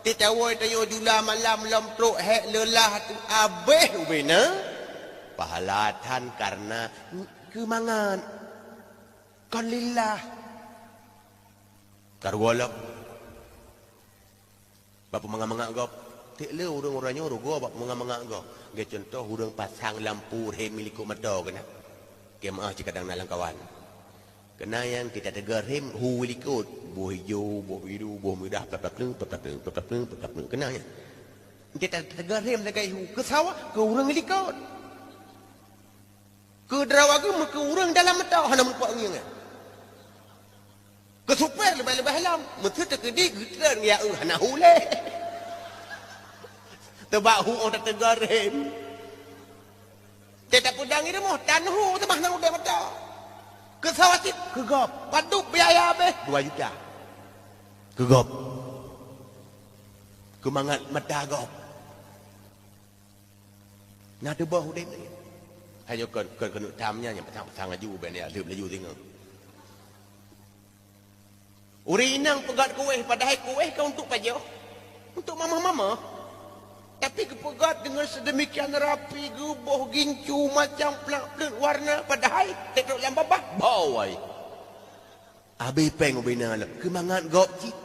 Teuh tawoe tanyoe jula malam lom trok hék leulah tu abéh ubena. Pahala tan kareuna keumangat. Kon lillah. Karugoe lom. Bak peumangat-mangat gob. Tiek le ureuëng uroe nyoe rugoe bak peumangat-mangat gob. Lagée cuntoh ureuëng pasang lampu rhem likot moto keunan. Keu meuah cit kadang na lam kawan. Keunan nyang kita teuga rhem hu likot, boh ijo, boh biru, boh mirah, plap-plap-pleueng, plap-plap-pleueng, plap-plap-pleueng, plap-plap-pleueng, keunan nyan. Kita teuga rhem lagée hu keu sawa, keu ureuëng likot. Keu droe agam, keu ureuëng dalam mata hana meurumpok ngieng. Keu supir leubeh-leubeh lom, meuseu teukeudi geutreun ya eu hana hu lé. Teubak hu óh tateuga rhem. Teuh tapeudang i rumoh tan hu teuma hana udeb mata. Keu sawa cit keu gob, padub biaya abéh dua juta. Keu gob. Keu mangat mata gob. Na teuboh udeb lagée nyan. Hai nyoe kon, kon keuneuk tham nyan nyang patang-patang laju ubé nyan lheueh laju singoh. Ureuëng inong peugét kuéh padahai kuéh ka untuk pajoh, untuk mamah-mamah. Tapi geupeugét deungon seudeumikian rapi, geuboh gincu macam plang-pleut warna padahai teutôk lam babah bawai. Abéh péng ubé na lom keumangat gob cit.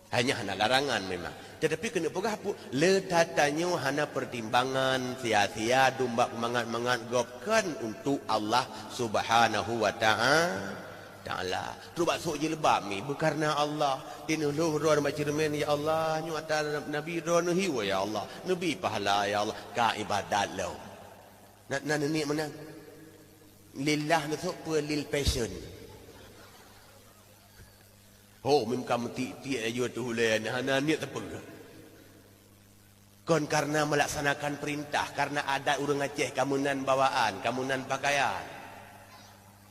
Hanya hana larangan memang. Tetapi keuneuk peugah pu-, le that tanyoe hana pertimbangan sia-sia dum bak mangat-mangat gob, kon untuk Allah Subhanahu wa ta'a-, Ta'ala. Trok bak sôk jilbab mi, beukareuna Allah. Tinoh lheueh droeneuh bak ceureumen, "Ya Allah, nyoe atra Nabi droeneuh hiwa, ya Allah. Neubi pahala, ya Allah." Ka ibadat lom. Na, na neuniet meunan. Lillah neusôk peue lil fashion. Ho, mim ka meutik-tik laju teuh ulée, hana niet sapeue. Kon kareuna meulaksanakan peurintah, kareuna adat ureuëng Aceh, ka meunan bawaan, ka meunan pakaian.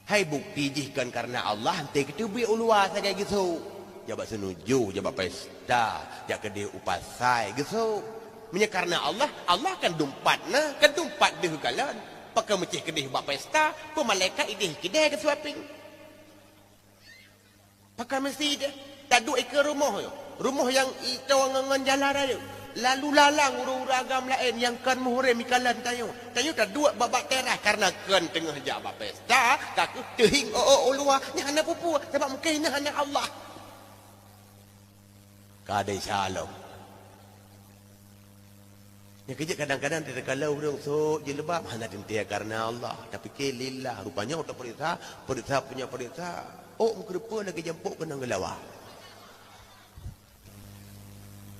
Hai bukti jih kon kareuna Allah, enteuk geuteubiet u luwa sagai geusôk. Jak bak seunujoh, jak bak pesta, jak keudeh u pasai geusôk. Meunyoe kareuna Allah, Allah kan dumpat na, kan dumpat deuh kalon. Pakon meucéh keudeh bak pesta, peue malaikat ideh keudeh geusweeping. Pakon meusti deh, taduek ikeue rumoh nyoe. Rumoh nyang itoe ngon, ngon jalan rayeuk. Lalu lalang ureuëng-ureuëng agam laén nyang kon muhrim ikalon tanyoe. Tanyoe taduek bak, bak teras kareuna kon teungoh jak bak pesta, ka kheueh teuhieng ôk-ôk u luwa. Nyan hana peue-peue, sabab mungken nyan hana Allah. Ka desya lom. Nyang keujeuet kadang-kadang takalon ureuëng sôk jilbab hana teuntée kareuna Allah, tapike lillah. Rupanya ôk tapeuriksa, peuriksa punya peuriksa, ôk meukeureupeue lagée jampôk keunong geulawa.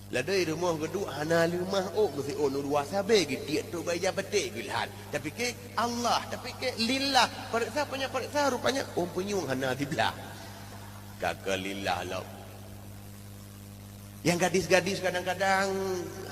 Ladôm rumoh geuduek hana leumah ôk geusiôn u luwa sabe geutiek trok bak ija baték geulhat. Tapike Allah, tapike lillah. Peuriksa punya peuriksa, rupanya ôn punyueng hana siblah. Ka keu lillah lom. Nyang gadis-gadis kadang-kadang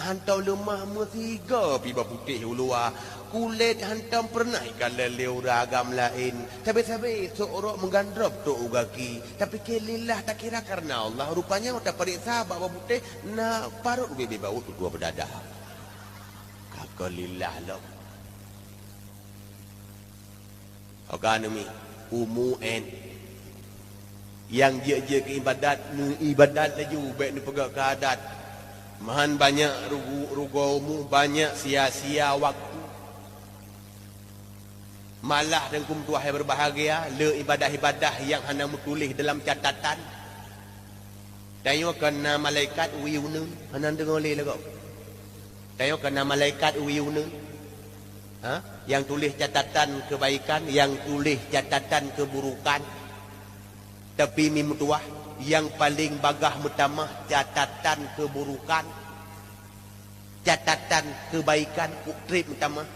hantom leumah meusigoe pi bak putéh u luwa, kulét hantom peureunah ikalon lé ureuëng agam laén, sabe-sabe sôk rok meugandrop trok u gaki, tapike lillah takira kareuna Allah, rupanya tapeuriksa bak bak putéh na parot ubé-bé baôt dua beudadah. Ka keu lillah lom. Oka neumi, umu én. Nyang jeuet-jeuet keu ibadat, neuibadat laju, bék neupeugah keu adat. Meuhan banyak rugu-, rugoe umu, banyak sia-sia waktu. Malah teungku meutuah nyang berbahagia, le ibadah-ibadah nyang hana meutuléh dalam catatan. Tanyoe kon na malaikat wie uneuen, hana deungoe lé lagoe. Tanyoe kon na malaikat wie uneuen. Ha? Nyang tuléh catatan keubaikan, nyang tuléh catatan keuburukan. Tapi mi meutuah, nyang paleng bagah meutamah catatan keuburukan. Catatan keubaikan treb meutamah.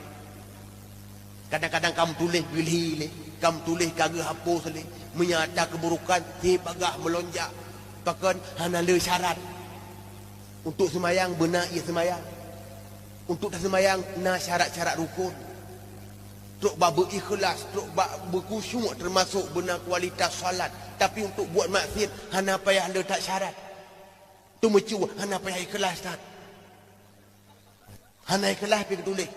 Kadang-kadang ka meutuléh geulhi lé, ka meutuléh ka geuhapus lé. Meunyo atra keuburukan, treb bagah meulonjak. Pakon hana le syarat. Untuk seumayang, beuna ie seumayang. Untuk taseumayang, na syarat-syarat rukon. Trok bak beu-ikhlas, trok bak beukhusyuk, teumasok beuna kualitas salat. Tapi untuk buet maksiat, hana payah le that syarat. Teumeucue, hana payah ikhlas that. Hana ikhlas pih geutuléh.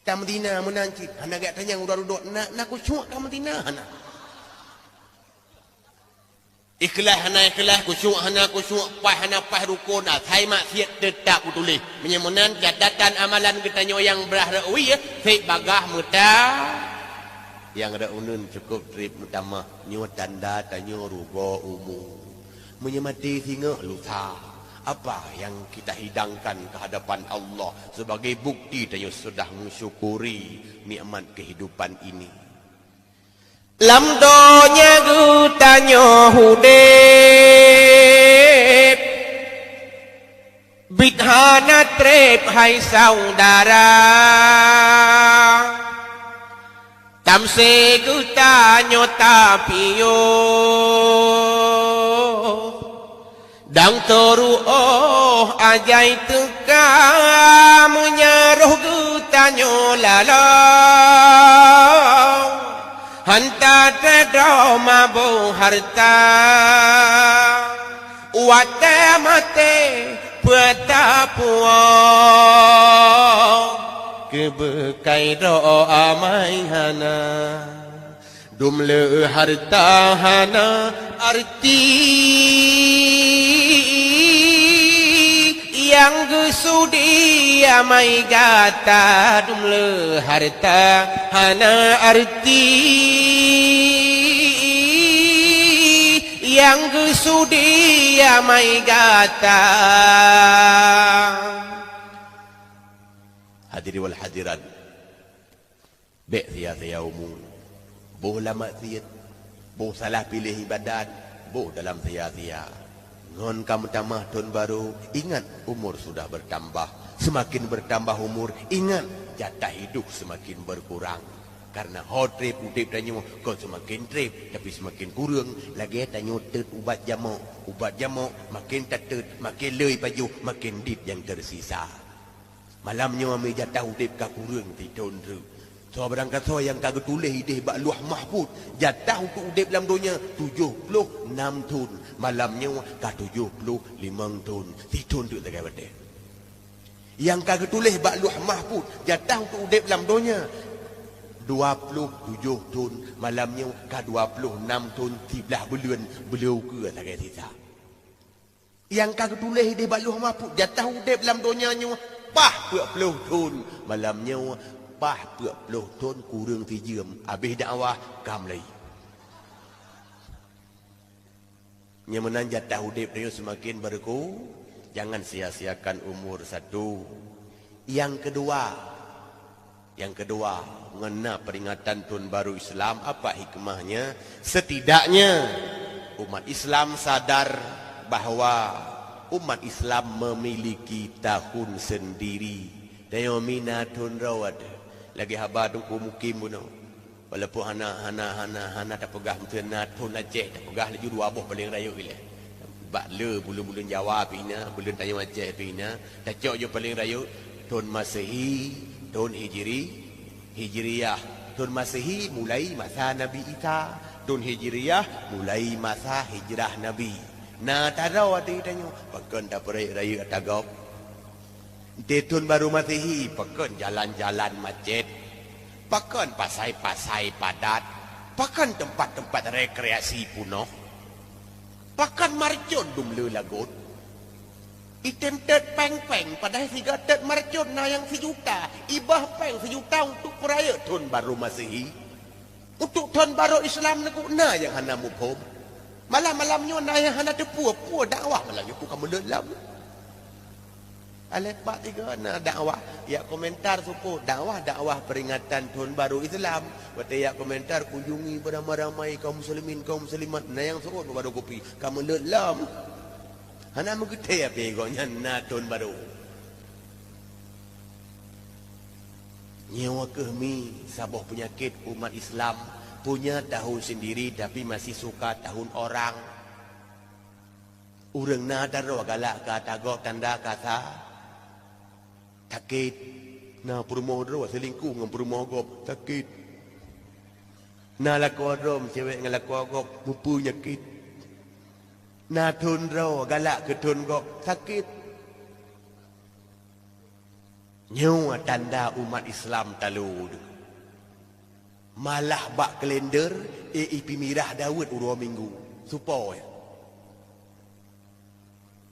Ka meuzina meunan cit, hana geutanyong u daru dok, na, na khusyuk ka meuzina, hana. Ikhlas hana ikhlas, khusyuk hana khusyuk, paih hana paih rukon, asai maksiat teutap geutuléh. Meunyoe meunan, catatan amalan geutanyoe nyang brah rot wie, seb bagah meuta. Nyang rot uneuen cukôp treb meutamah, nyoe tanda tanyoe rugoe umu. Meunyoe maté singoh lusa, apa yang kita hidangkan ke hadapan Allah sebagai bukti tanyoe sudah mensyukuri nikmat kehidupan ini? Lam donya geutanyoe udeb, biet hana treb hai saudara. Tamsé geutanyoe tapiôh, dang teuruôh ajai teuka meunyaroh geutanyoe lalau. Hanta teudoh mabông hareuta, watée maté peue tapuwoe, keubeukai droe amai hana. Dum le hareuta hana arti, nyang geusudi amai gata. Dum le hareuta hana arti, Nyang geusudi amai gata. Hadirin wal hadirat, bék sia-sia umu. Boh lam maksiet, boh salah piléh ibadat, boh dalam sia-sia. Ngon ka meutamah thon barô, ingat umur sudah bertambah. Seumaken bertambah umur, ingat jatah hidup seumaken berkurang. Kareuna ho treb udeb tanyoe kon seumaken treb, tapi seumaken kureueng, lagée tanyoe teut ubat jamok. Ubat jamok maken tateut, maken le ipajoh, maken dit nyang teusisa. Malam nyoe mi jatah udeb ka kureueng sithon treuk. Soe barangkasoe nyang ka geutuléh ideh bak Lauh Mahfuz, jatah untuk udeb lam donya tujoh ploh nam thon, malam nyoe ka tujoh ploh limong thon, sithon treuk sagai watée. Nyang ka geutuléh bak Lauh Mahfuz, jatah untuk udeb lam donya dua ploh tujoh thon, malam nyoe ka dua ploh nam thon siblaih buleuen, beuleue ukeue sagai sisa. Nyang ka geutuléh ideh bak Lauh Mahfuz, jatah udeb lam donya nyoe paih peuet ploh thon, malam nyoe paih peuet ploh thon kureueng sijeuem, abéh dakwah ka meulayeue. Nyang meunan jatah udeb tanyoe seumaken beureuku, jangan sia-siakan umur satu. Nyang keudua, nyang keudua, ngon na peuringatan thon barô Islam, apa hikmahnya? Setidaknya umat Islam sadar bahwa umat Islam memiliki tahun sendiri. Tanyoe mi na thon droe, lagée haba Teungku Mukim bunoe. Walaupun hana, hana, hana, hana tapeugah meuteuna thon Aceh, tapeugah laju dua boh paleng rayeuk ilée. Bak le buleuen-buleuen Jawa pih na, buleuen tanyoe Aceh pih na, tacok ju paleng rayeuk, thon Masehi, thon Hijri, Hijriah. Thon Masehi mulai masa Nabi Isa, thon Hijriah mulai masa hijrah Nabi. Na taro ateueh tanyoe, pakon tapeurayeuk-rayeuk ata gob. Di thon barô Masehi, pakon jalan-jalan macet, pakon pasai-pasai padat, pakon teumpat-teumpat rekreasi punoh, pakon marcon dum le lagot. Item teut péng-péng, padahai siga teut marcon na nyang sijuta, ibah péng sijuta untuk peurayeuk thon barô Masehi. Untuk thon barô Islam neuk na nyang hana muphom. Malam-malam nyoe na nyang hana teupeue, peue dakwah malam nyoe, peue ka meuleuet lam. Aleh bak tiga na dakwah, yak komentar syukur, dakwah, dakwah peringatan thon barô Islam. Watée yak komentar, kunjungi beramai-ramai kaum muslimin, kaum muslimat, na nyang seuôt barô kupi, ka meuleuet lam. Hana meugeuthée pih gobnyan na thon barô. Nyoe kheueh mi saboh peunyakét umat Islam, punya tahun sendiri tapi masih suka tahun orang. Ureuëng na daroe galak keu ata gob tanda kasa sakét. Na peurumoh droe selingkuh ngon peurumoh gob sakét. Na lakoe droe meucewek ngon lakoe gob meupeunyakét. Na thon droe galak keu thon gob sakét. Nyoe tanda umat Islam talo deuh. Malah bak kalender, eh, ipeumirah Daud uroe Minggu. Supaya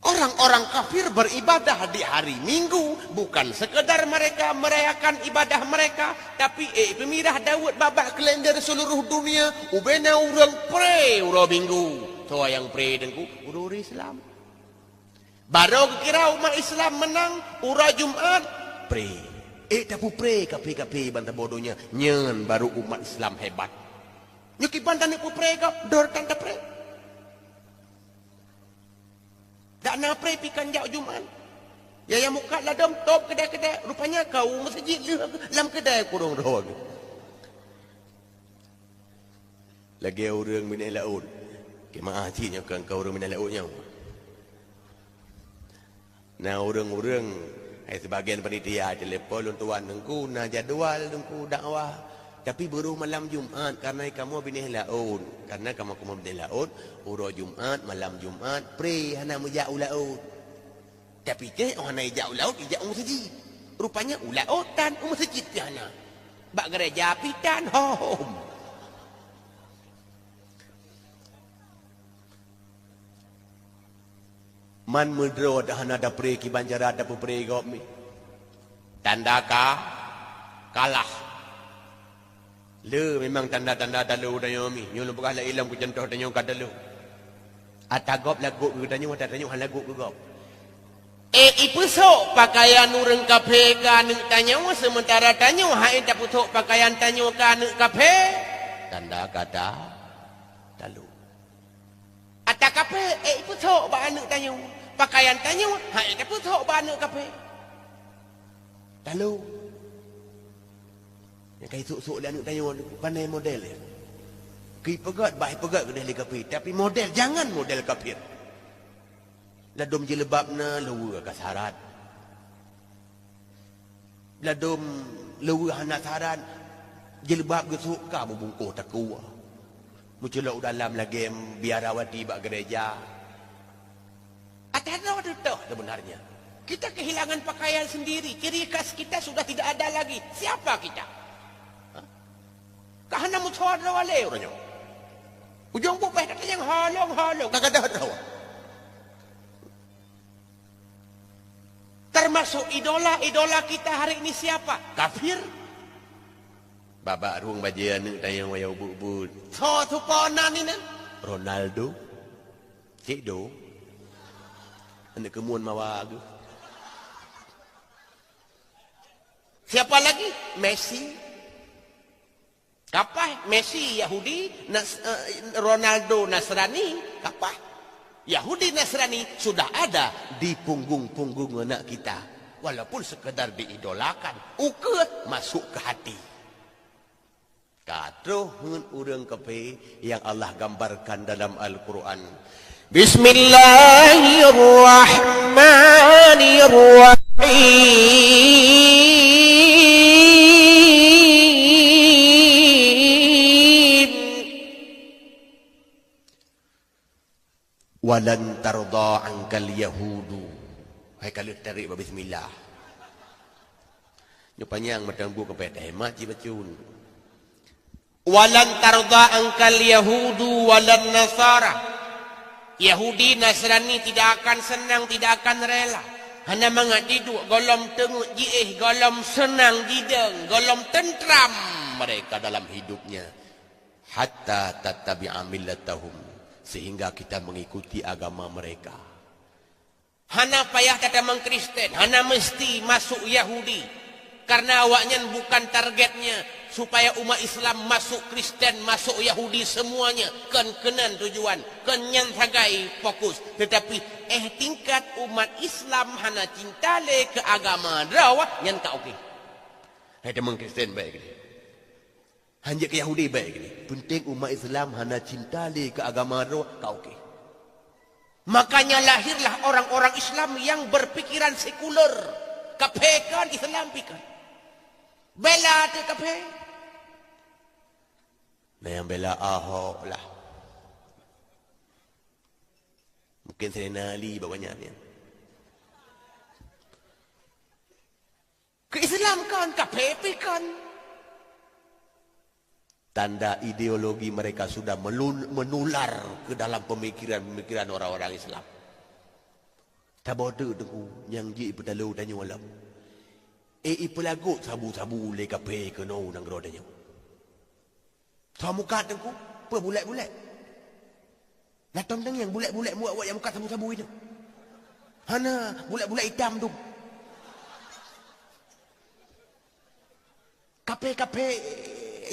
orang-orang kafir beribadah di hari Minggu, bukan sekadar mereka merayakan ibadah mereka, tapi, eh, ipeumirah Daud bak, bak kalender seluruh dunia, ubena ureuëng pre uroe Minggu. Soe nyang pre Teungku? Ureuëng Islam. Barô geukira umat Islam meunang uroe Jumat, pre. Eh, tapeupré kafé-kafé ban saboh donya, nyan barô umat Islam hebat. Nyoe kiban taneuk peupré gob, dor tan tapré. Dak na pré pih kan jak Jumat. Ya, ya mukat ladom top keudai-keudai, rupanya kau meuseujid lheueh lam keudai kurong roh. Lagée ureuëng binéh laôt. Keumaah cit nyoe keu, keu ureuëng binéh laôt nyoe. Na ureuëng-ureuëng, hai sibagian panitia telepon lôn tuan, "Teungku, na jadwal Teungku dakwah, tapi barô malam Jumat, kareuna kamoe binéh laôt." Kareuna kamoe, kamoe binéh laôt, uroe Jumat, malam Jumat, pré hana meujak u laôt. Tapi keu óh hana ijak u laôt, ijak u meuseujid. Rupanya u laôt tan, u meuseujid pih hana. Bak gereja pih tan, hom. Man meudroe dak hana tapré kiban cara tapeupré gob mi. Tanda ka kalah. Le memang tanda-tanda talo tanyoe mi. Nyoe lôn peugah lé ilom keu contoh tanyoe ka talo. Ata gob lagot keu tanyoe, ata tanyoe hana lagot keu gob. Eh, ipeusok pakaian ureuëng kafé keu aneuëk tanyoe, seumeuntara tanyoe hana tapeusok pakaian tanyoe keu aneuëk kafé? Tanda kata talô. Ata kafé, eh, ipeusok bak aneuëk tanyoe. Pakaian tanyoe hana tapeusok bak aneuëk kafé. Talô. Nyang ka isok-sok lé aneuëk tanyoe, pane model nyan. Keu ipeugét, bah ipeugét keudeh lé kafé, tapi model, jangan model kafir. Ladôm jilbab na luweue ka syarat. Ladôm luweue hana syarat, jilbab geusok ka meubungkôh takue. Meuculok u dalam lagée biarawati bak gereja. Ata droe teuh sebenarnya. Kita kehilangan pakaian sendiri, ciri khas kita sudah tidak ada lagi. Siapa kita? Hah? Ka hana meusoe droe lé uroe nyoe. Ujong bubeh ka tanyong holong-holong, ka gadôh droe. Termasuk idola-idola kita hari ini siapa? Kafir. Babak rhueng bajée aneuëk tanyoe wayah ubit-ubit. Soe supporter nan inan? Ronaldo. Cik do. Aneuëk keumuen mawa geuh. Siapa lagi? Messi. Kapah Messi Yahudi, Nas-, eh, Ronaldo Nasrani, kapah. Yahudi Nasrani sudah ada di punggung-punggung anak kita. Walaupun sekedar diidolakan, ukeue masuk ke hati. Ka troh ngon ureuëng kafé nyang Allah gambarkan dalam Al-Quran. Bismillahirrahmanirrahim. Walan tardha ankal yahudu. Hai ka lheueh tarék bak bismillah. Nyoe panyang mantong buet keu payah tahemat cit bacut. Walan tardha ankal yahudu walan nasara. Yahudi Nasrani tidak akan senang, tidak akan rela. Hana mangat jiduek, gohlom teungeut jiéh, gohlom seunang jidong, gohlom teuntram mereka dalam hidupnya. Hatta tattabi'a millatahum, sehingga kita mengikuti agama mereka. Hana payah tatamong Kristen, hana mesti masuk Yahudi. Karena awaknyan bukan targetnya supaya umat Islam masuk Kristen, masuk Yahudi semuanya. Kon keunan tujuan, kon nyan sagai fokus. Tetapi eh tingkat umat Islam hana cinta lé keu agama droe, nyan ka oke. Hai tamong Kristen baik ni. Hanjeuet keu Yahudi baik gini. Penting umat Islam hana cinta lé keu agama droe ka oke. Makanya lahirlah orang-orang Islam yang berpikiran sekuler. Kafé kon, Islam pih kon. Bela teuh kafé. Nah, nyang bela Ahok lah. Mungkin Saidina Ali bak banyak ni. Keu Islam kon, kafé pih kon. Tanda ideologi mereka sudah melun-, menular ke dalam pemikiran-pemikiran orang-orang Islam. Taboh teuk Teungku nyang jeuet ipeutalo tanyoe lom. Eh, ipeulagot sabu-sabu lé kafé keunoe nanggroe tanyoe. Soe mukat Teungku, peue bulek-bulek. Latong tangieng bulek-bulek muwat-muwat nyang mukat sabu-sabu itu. Hana, bulek-bulek itam tu. Kafé-kafé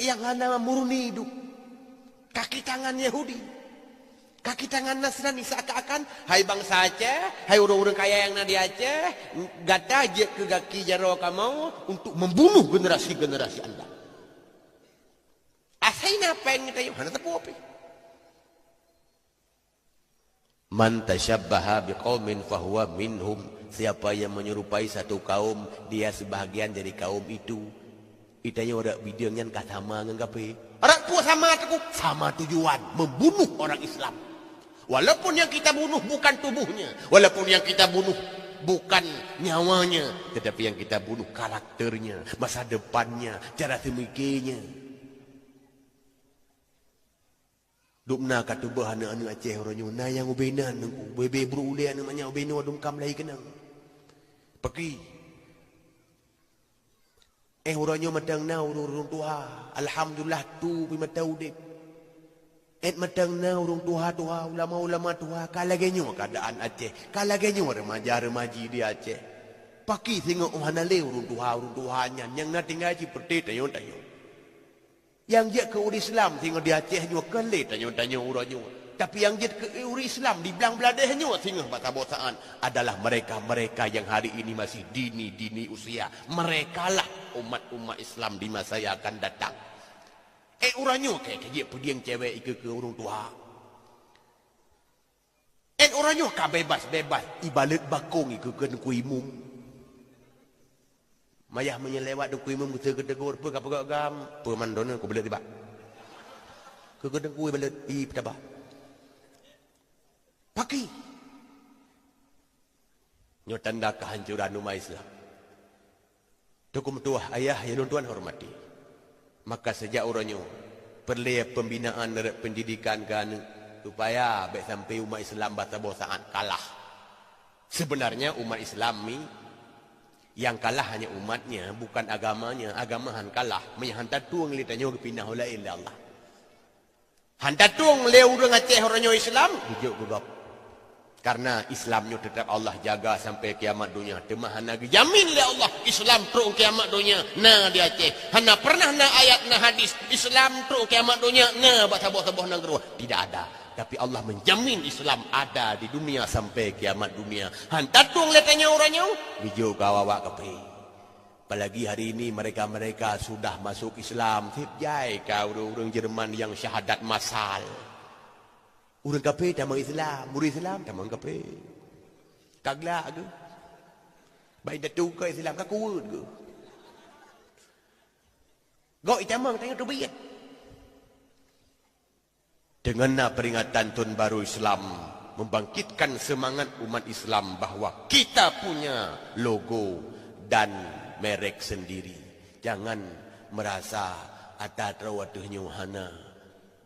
nyang hana murni tu. Kaki tangan Yahudi. Kaki tangan Nasrani seakan-akan, hai bansa Aceh, hai ureuëng-ureuëng kaya nyang na di Aceh, gata jeuet keu gaki jaroe kamoe untuk membunuh generasi-generasi anda. Asai na péng geutanyoe hana teupeu pih. Man tasyabbaha biqaumin fahuwa minhum. Siapa yang menyerupai satu kaum, dia sebahagian dari kaum itu. Itanyoe rot bideueng nyan ka sama ngon kafé. Rot peue sama Teungku? Sama tujuan, membunuh orang Islam. Walaupun yang kita bunuh bukan tubuhnya, walaupun yang kita bunuh bukan nyawanya, tetapi yang kita bunuh karakternya, masa depannya, cara semikirnya. Dubna ka tuboh aneuëk-aneuëk Aceh uroe nyoe, na nyang ubé nan Teungku, ubé brôk ulée aneuëk manyak ubé nyoe dum kam lahé keunong. Paki. Eh, uroe nyoe mantong na ureuëng-ureuëng tuha, alhamdulillah tu pih mantong udeb. Ét mantong na ureuëng tuha-tuha, ulama-ulama tuha, ka lagée nyoe keuadaan Aceh, ka lagée nyoe remaja-remaji di Aceh. Pakri singoh hana lé ureuëng tuha-ureuëng tuha nyan, nyang na tinggai cit peureute tanyoe-tanyoe. Nyang jeuet keu ureuëng Islam singoh di Aceh nyoe kon lé tanyoe-tanyoe uroe nyoe. Tapi nyang jeuet keu ureuëng Islam di Bangladesh nyoe singoh bak saboh saát adalah mereka-mereka yang hari ini masih dini-dini usia. Merekalah umat-umat Islam di masa yang akan datang. Eh, uroe nyoe keu, keu jeuet peudieng cewek ikeue keu ureuëng tuha. Eh, uroe nyoe ka bebas-bebas ibalat bakong ikeue keu Teungku Imum. Mayah meunyoe lewat Teungku Imum geuseukeue tegur, "Peue ka peugah gam?" "Peue mandona ku beuleuet tibak." Keu keu Teungku Imum beuleuet, "Ih, peutabah." Pakri. Nyoe tanda kehancuran umat Islam. Teungku meutuah ayah nyang lôn tuan hormati. Maka sejak uroe nyoe, peureulée pembinaan terhadap pendidikan keu aneuëk, supaya bék sampai umat Islam bak saboh saát kalah. Sebenarnya umat Islam ni yang kalah hanya umatnya, bukan agamanya. Agama han kalah, meunyoe han tatueng lé tanyoe geupinah u laén lé Allah. Han tatueng lé ureuëng Aceh uroe nyoe Islam, geujok keu gob. Karena Islam nyoe teutap Allah jaga sampai kiamat donya. Teuma hana geujamin lé Allah Islam trok kiamat donya na di Aceh. Hana pernah na ayat na hadis Islam trok kiamat donya na bak saboh-saboh nanggroe. Tidak ada. Tapi Allah menjamin Islam ada di dunia sampai kiamat dunia. Han tatueng lé tanyoe uroe nyoe, geujok keu awak-awak kafé. Apalagi hari ini mereka-mereka sudah masuk Islam, seb jai ka ureuëng-ureuëng Jerman nyang syahadat masal. Ureuëng kafé tamong Islam, ureuëng Islam tamong kafé. Ka glak geuh. Baik datu ka Islam, ka kuweuet geuh. Gok itamong tanyoe teubiet. Dengan na peringatan Tahun Baru Islam, membangkitkan semangat umat Islam bahwa kita punya logo dan merek sendiri. Jangan merasa ata droe ateueh nyoe hana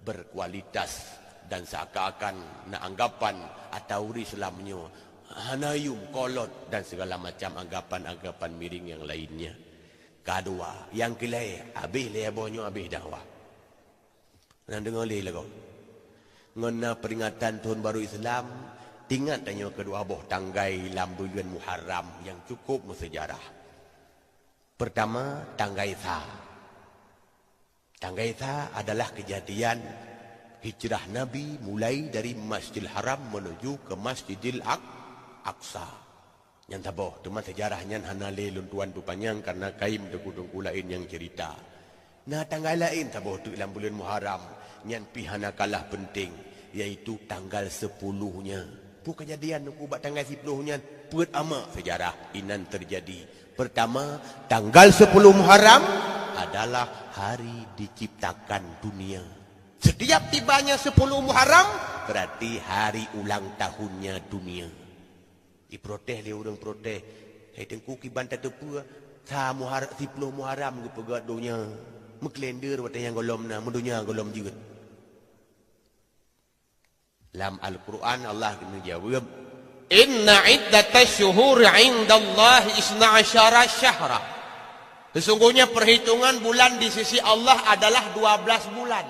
berkualitas dan seakan-akan na anggapan ata ureuëng Islam nyoe hana yum, kolot dan segala macam anggapan-anggapan miring yang lainnya. Kedua, yang keulhée, habéh lé boh nyoe habéh dakwah. Nyan deungoe lé lagoe. Ngon na peringatan Tahun Baru Islam, ingat tanyoe keudua boh tanggai lam buleuen Muharram nyang cukup meusejarah. Pertama, tanggai sa. Tanggai sa adalah kejadian hijrah Nabi mulai dari Masjidil Haram menuju ke Masjidil Aq-, Aqsa. Nyan saboh, teuma sejarah nyan hana lé lôn tuan peupanyang karena kayém teungku-teungku laén nyang cerita. Na tanggai laén saboh teuk lam buleuen Muharram, nyan pih hana kalah penting, yaitu tanggal sepuluh nyan. Peue kejadian teungku bak tanggai sepuluh nyan? Peuet amak sejarah inan terjadi. Pertama, tanggal sepuluh Muharram adalah hari diciptakan dunia. Setiap tibanya sepuluh Muharram, berarti hari ulang tahunnya dunia. Iprotes lé ureuëng protes, "Hai teungku, kiban tateupeue, sa Muhar-, siploh Muharram geupeugét donya, meukalender watée nyang gohlom na, meudonya gohlom jeuet." Lam Al-Quran Allah geujaweueb, "Inna iddatasy syuhuri 'indallahi isna asyara syahra." Sesungguhnya perhitungan bulan di sisi Allah adalah dua belas bulan.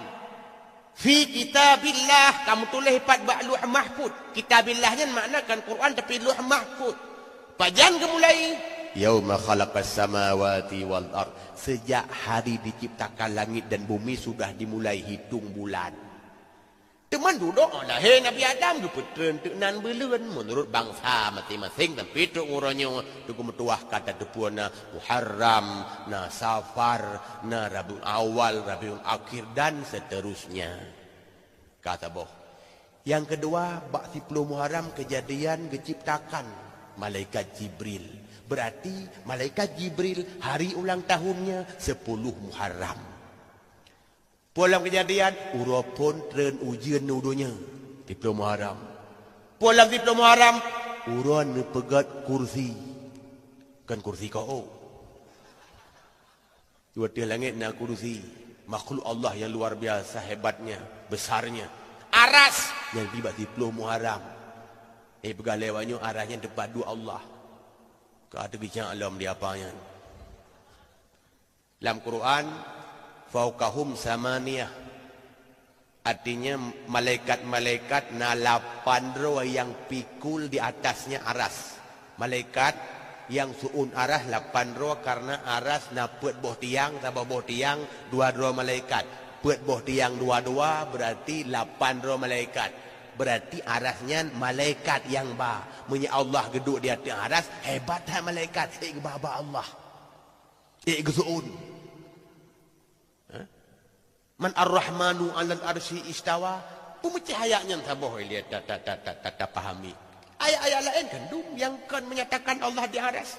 Fi kitabillah, ka meutuléh pat bak Lauh Mahfuz. Kitabillah nyan makna kan Quran, tapi Lauh Mahfuz. Pajan geumulai? Yauma khalaqas samawati wal ard. Sejak hari diciptakan langit dan bumi sudah dimulai hitung bulan. Teuma dudoe lahé Nabi Adam geupeutreun teuk nan buleuen meunurot bansa maséng-maséng, sampai trok uroe nyoe teungku meutuah ka tateupeue na Muharram, na Safar, na Rabiul Awal, Rabiul Akhir, dan seterusnya. Ka saboh. Nyang keudua, bak siploh Muharram kejadian geuciptakan malaikat Jibril. Berarti malaikat Jibril hari ulang tahunnya sepuluh Muharram. Peue lam kejadian, uroe phon treun ujeuen u donya, siploh Muharram. Peue lam siploh Muharram, uroe neupeugét kursi. Kon kursi ko'o. Di ateueh langét na kursi, makhluk Allah yang luar biasa hebatnya, besarnya. Aras nyang tiba siploh Muharram. Eh, peugah lé awak nyoe, aras nyan teumpat duek Allah. Ka teugeucak lom di apa nyan. Lam Quran, "Fauqahum samaniyah." Artinya, malaikat-malaikat na lapan droe nyang pikul di atasnya aras. Malaikat nyang su'un aras lapan droe, karena aras na peuet boh tiang, saboh boh tiang, dua droe malaikat. Peuet boh tiang dua-dua, berarti lapan droe malaikat. Berarti aras nyan malaikat nyang ba. Meunyoe Allah geuduek di ateueh aras, hebat that malaikat. Ék geuba-ba Allah. Ék geusu'un. Ha? "Man ar-Rahmanu 'alal 'arsy istawa." Peumeucéh ayat nyan saboh ilée ta-, ta-, ta-, ta-, ta-, tapahami. Ayat-ayat laén kan dum nyang kon menyatakan Allah di aras.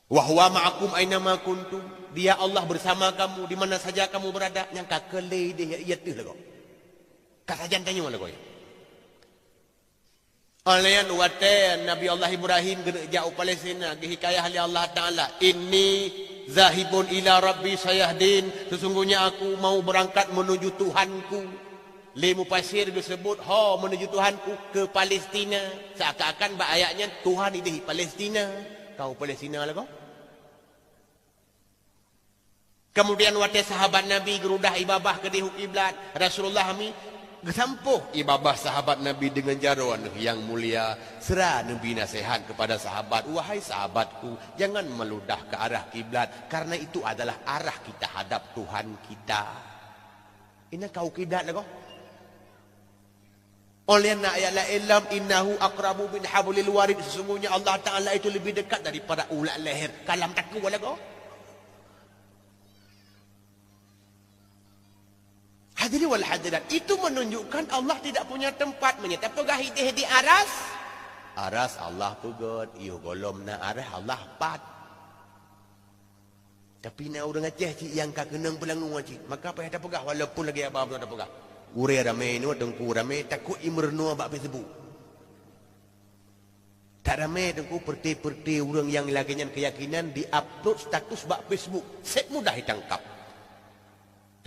"Wa huwa ma'akum aina ma kuntum." Dia Allah bersama kamu di mana saja kamu berada. Nyang ka keu lé idéh, ya, ya teuh lagoe. Ka sajan tanyoe lagoe. Óh lheueh nyan watée Nabi Allah Ibrahim geuneuk jak u Palestina, geuhikayah lé Allah Taala, "Inni zahibun ila Rabbi sayahdin." Sesungguhnya aku mau berangkat menuju Tuhanku. Lé mufasir geuseubut ho menuju Tuhanku ke Palestina. Seakan-akan bak ayat nyan Tuhan idéh Palestina. Ka u Palestina lagoe. Kemudian watée sahabat Nabi geurudah ié babah keudéh u kiblat, Rasulullah mi geusampôh ié babah sahabat Nabi deungon jaroe nyang mulia. Seura Nabi naseuhat kepada sahabat, "Wahai sahabatku, jangan meludah ke arah kiblat, karena itu adalah arah kita hadap Tuhan kita." Inan ka u kiblat lagoe. Óh lheueh nyan ayat laén lom, "Innahu aqrabu min hablil warid." Sesungguhnya Allah Taala itu lebih dekat daripada ulat leher. Kalam takue lagoe. Hadirin wal hadirat, itu menunjukkan Allah tidak punya tempat. Meunyoe tapeugah idéh di aras, aras Allah peugét, yoh gohlom na aras Allah pat. Tapi na ureuëng Aceh cit nyang ka keunong peulangue cit, maka payah tapeugah walaupun lagée haba tapeugah. Ureuëng ramé nyoe, teungku ramé, takot imeurunoe bak Facebook. That ramé teungku peureuté-peureuté ureuëng nyang lagée nyan keuyakinan di-upload status bak Facebook, seb mudah jitangkab.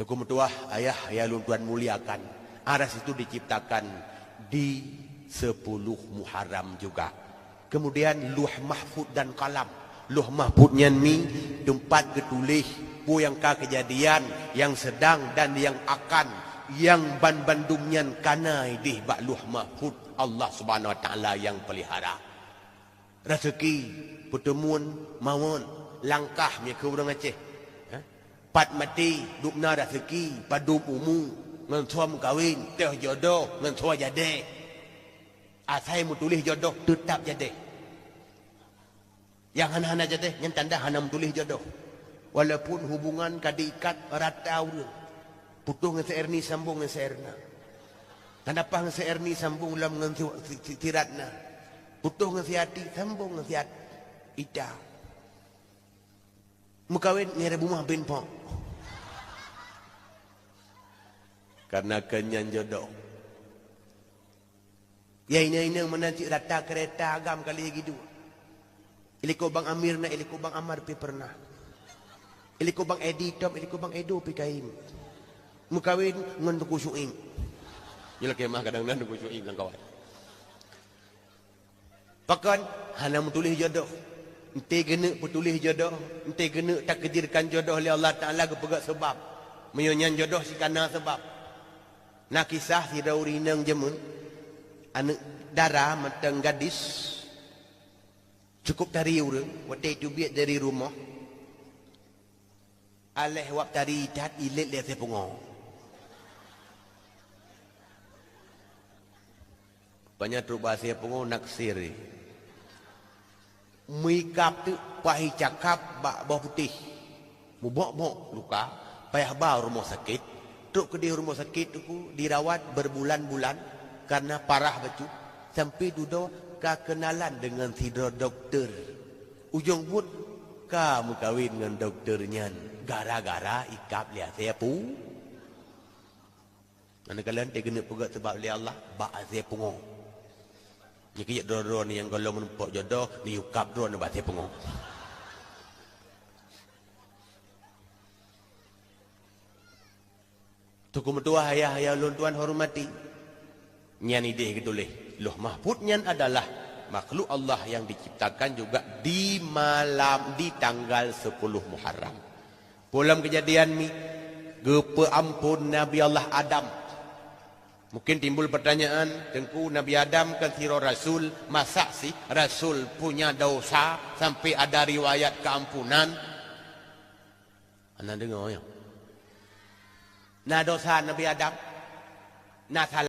Teungku meutuah, ayah nyang lôn tuan muliakan, aras itu diciptakan di sepuluh Muharram juga. Kemudian Lauh Mahfuz dan Kalam. Lauh Mahfuz nyan mi teumpat geutuléh peue nyang ka keujadian, nyang sedang dan nyang akan, nyang ban bandum nyan ka na idéh bak Lauh Mahfuz Allah Subhanahu Wa Taala nyang peulihara. Raseuki, peuteumon, mawöt, langkah meunyoe keu ureuëng Aceh. Ha? Pat maté, dum na raseuki, padum umu, ngon soe meukawen, teuh jodoh, ngon soe jadée. Asai meutuléh jodoh, teutab jadée. Nyang hana-hana jadée, nyan tanda hana meutuléh jodoh. Walaupun hubungan ka diikat rata ureuëng. Putôh ngon si Erni sambong ngon si Erna. Hana paih ngon si Erni sambong lom ngon si, si, si, si Ratna. Putôh ngon si Ati sambong ngon si At-, Ita. Meukawen ngon Rebu Mah bin Pok. Karena keu nyan jodoh. Ya inong-inong meunan cit rata keureta agam kali gidua. Ilikot Bang Amir na, ilikot Bang Amar pi pernah. Ilikot Bang Edi Tom, ilikot Bang Edo pi kaim. Meukawen ngon Teungku Syuib. Nyoe lakée mah kadang na Teungku Syuib lam kawan. Pakon hana meutuléh jodoh. Enté geuneuk peutuléh jodoh, enté geuneuk takdirkan jodoh lé Allah Taala geupeugah seubab. Meunyoe nyan jodoh cit ka na seubab. Na kisah sidroe ureuëng inong jameun, aneuëk dara mantong gadis, cukup tari ureuëng, watée teubiet dari rumoh, aléh wab tari that ilét lé asée pungo. Panya trok bak asée pungo naksir. Meuikab teuk paih cakap bak boh putéh. Mubok-bok luka, payah ba rumoh sakét. Trok keudeh rumoh sakét teungku dirawat berbulan-bulan karena parah bacut. Sampai dudoe ka keunalan deungon sidroe dokto. Ujong buet ka meukawen ngon dokto nyan gara-gara ikab lé asée pu. Manakala teugeuneuek peugét seubab lé Allah bak asée pungo. Nyoe keuh droe-droe nyang gohlom meurumpok jodoh, neuyue kab droe nibak asée pungo. Teungku meutuah ayah-ayah ulôn tuan hormati. Nyan ideh geutuléh. Lauh Mahfuz nyan adalah makhluk Allah yang diciptakan juga di malam, di tanggal sepuluh Muharram. Peue lom keujadian mi, Geupeuampon Nabi Allah Adam. Mungkin timbul pertanyaan, "Teungku, Nabi Adam kan sidroe rasul, masa sih rasul punya dosa sampai ada riwayat keampunan?" Hana deungoe, ya? Na dosa Nabi Adam? Na salah